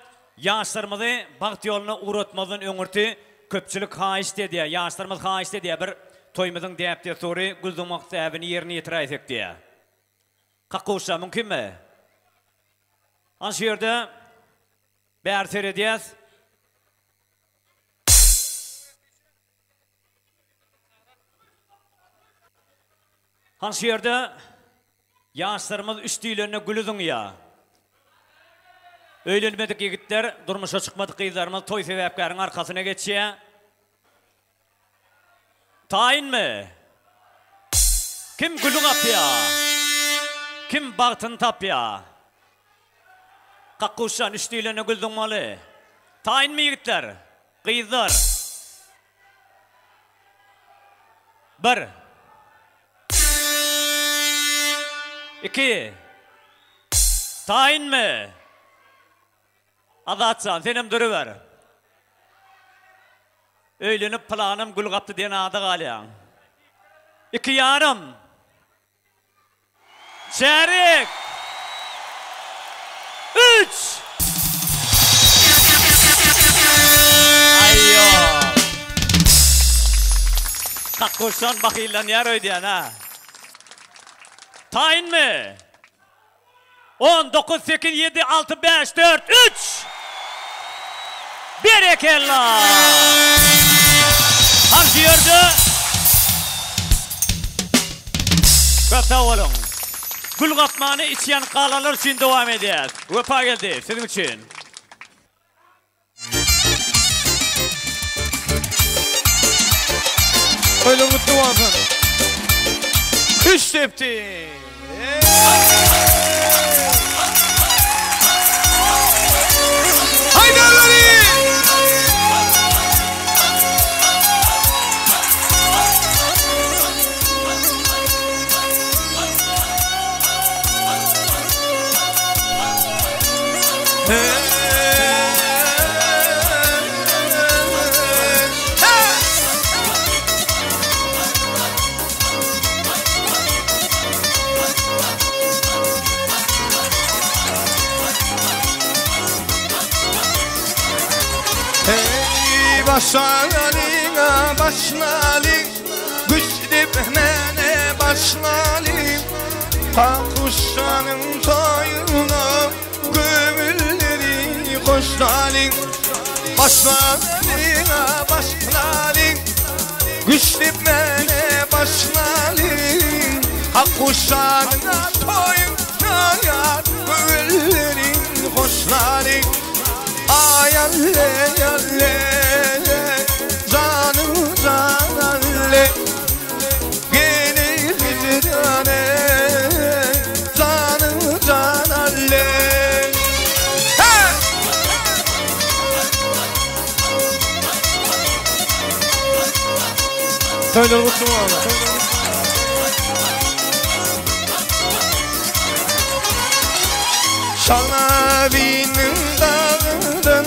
Ýaşlarymyzy bagt ýoluna ugratmazdan öňürti köpçülik haýyşt edýär, ýaşlarymyz haýyşt edýär, bir toýumyzyň däp-dessury gül zyňmak däbini ýerine ýetiräýsek diýýär. Kakguşja, mümkinmi? Ana şu ýerde bäri seredýäs. Hany şu ýerde ýaşlarymyz üç diýlende güli zyňýa. Öýlenmedik ýigitler, durmuşa çykmadyk gyzlarymyz toý sebäpkäriň arkasyna geçýä. Taýynmy? Kim güli gapýa? Kim bagtyny tapýa? Kakguşjan üç diýlende gül zyňmaly. Taýynmy ýigitler? Gyzlar. Bir. Iki. Taýynmy? Azatjan, senem duruber. Öýlenip pylanym gül gapdy diýen ada galýaň. Iki ýarym. Çärek. Üç. Aýýo. Kakguşdan bahyllanýar öýdýän ha. Taýynmy? On, dokuz, sekiz, ýedi, alty, bäş, dört, üç! Berekella! Hany şu ýerde Köp sag boluň. Gül gapmany içýän galalar üçin dowam edýäs. Wepa geldi, siziň üçin. Toýlar gutly bolsun. Üç depdi. Haydi elleri! Hey başlalyň başlalyň Güçli mene başlalyň Kakuşanyň toýuna Göwünleri hoşlalyň Başlalyň başlalyň Güçli mene başlalyň Kakuşanyň toýuna Göwünleri hoşlalyň Ay alle alle Canım can alle Gelir hicrane Canım can alle Hey! Toýlar gutly bolsun. Şalabiniň dagyndan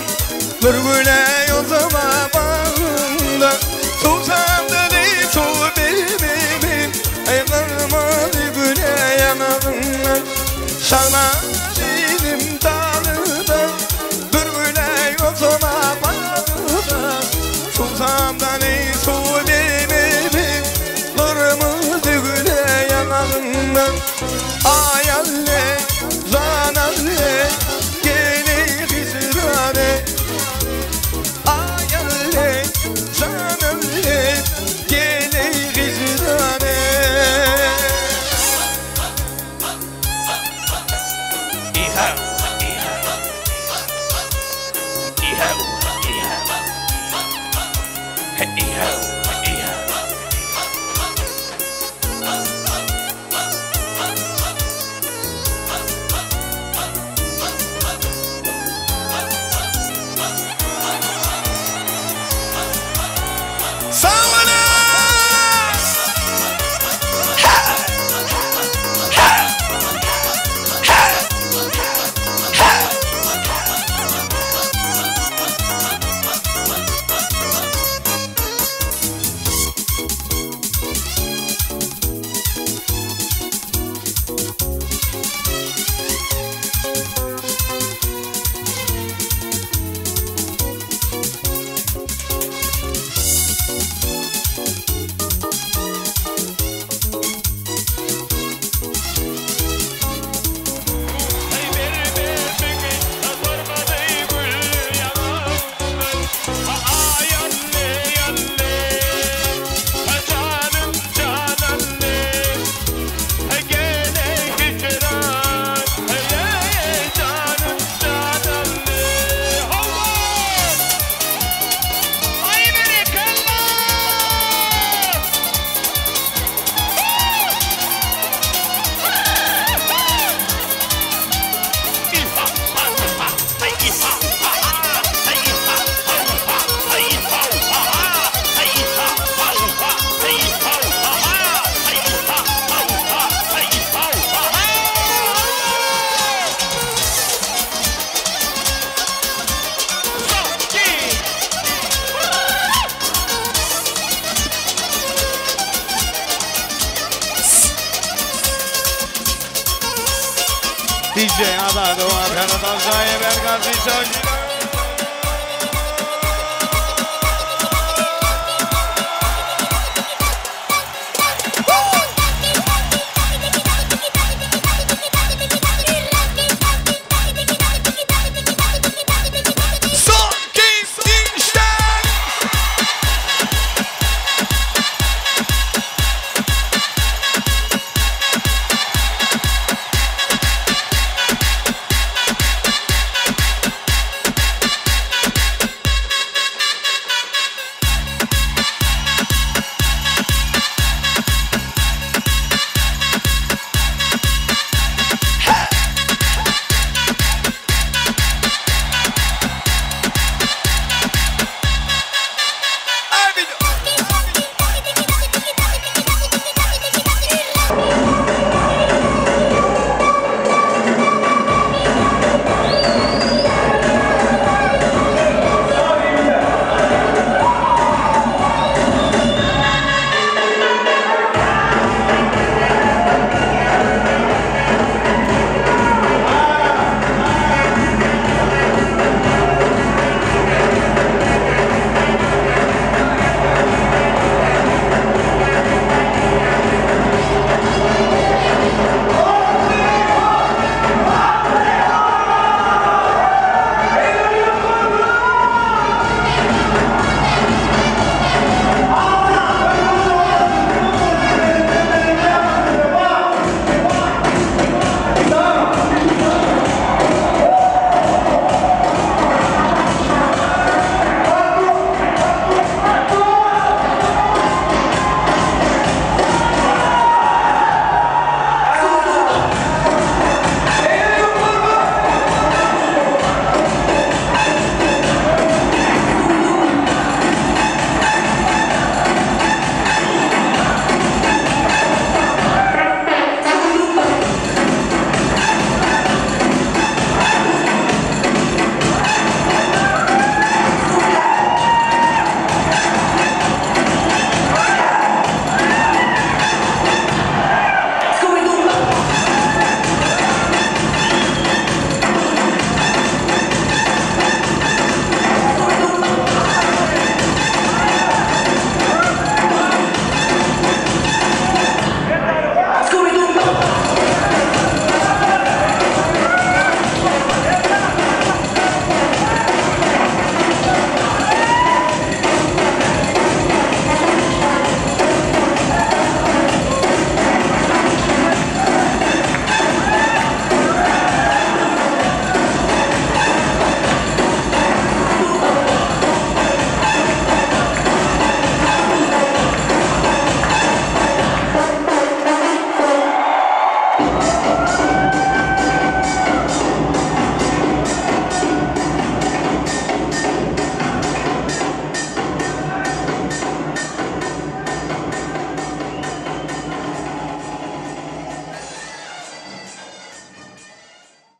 Bir güle ýozuma bagyndan Suwsam dili suw bermedim Aý gyrmyzy güle ýaňagyndan Şalabiniň dagyndan Bir güle ýozuma bagyndan Suwsam dili suw bermedim Gyrmyzy güle ýaňagyndan Aý alle, jan alle, gele hicrane Ay alle, jan alle, gele hicrane Sag boluň! DJ Azady Ferhat Alşaýew Erkan Şişo.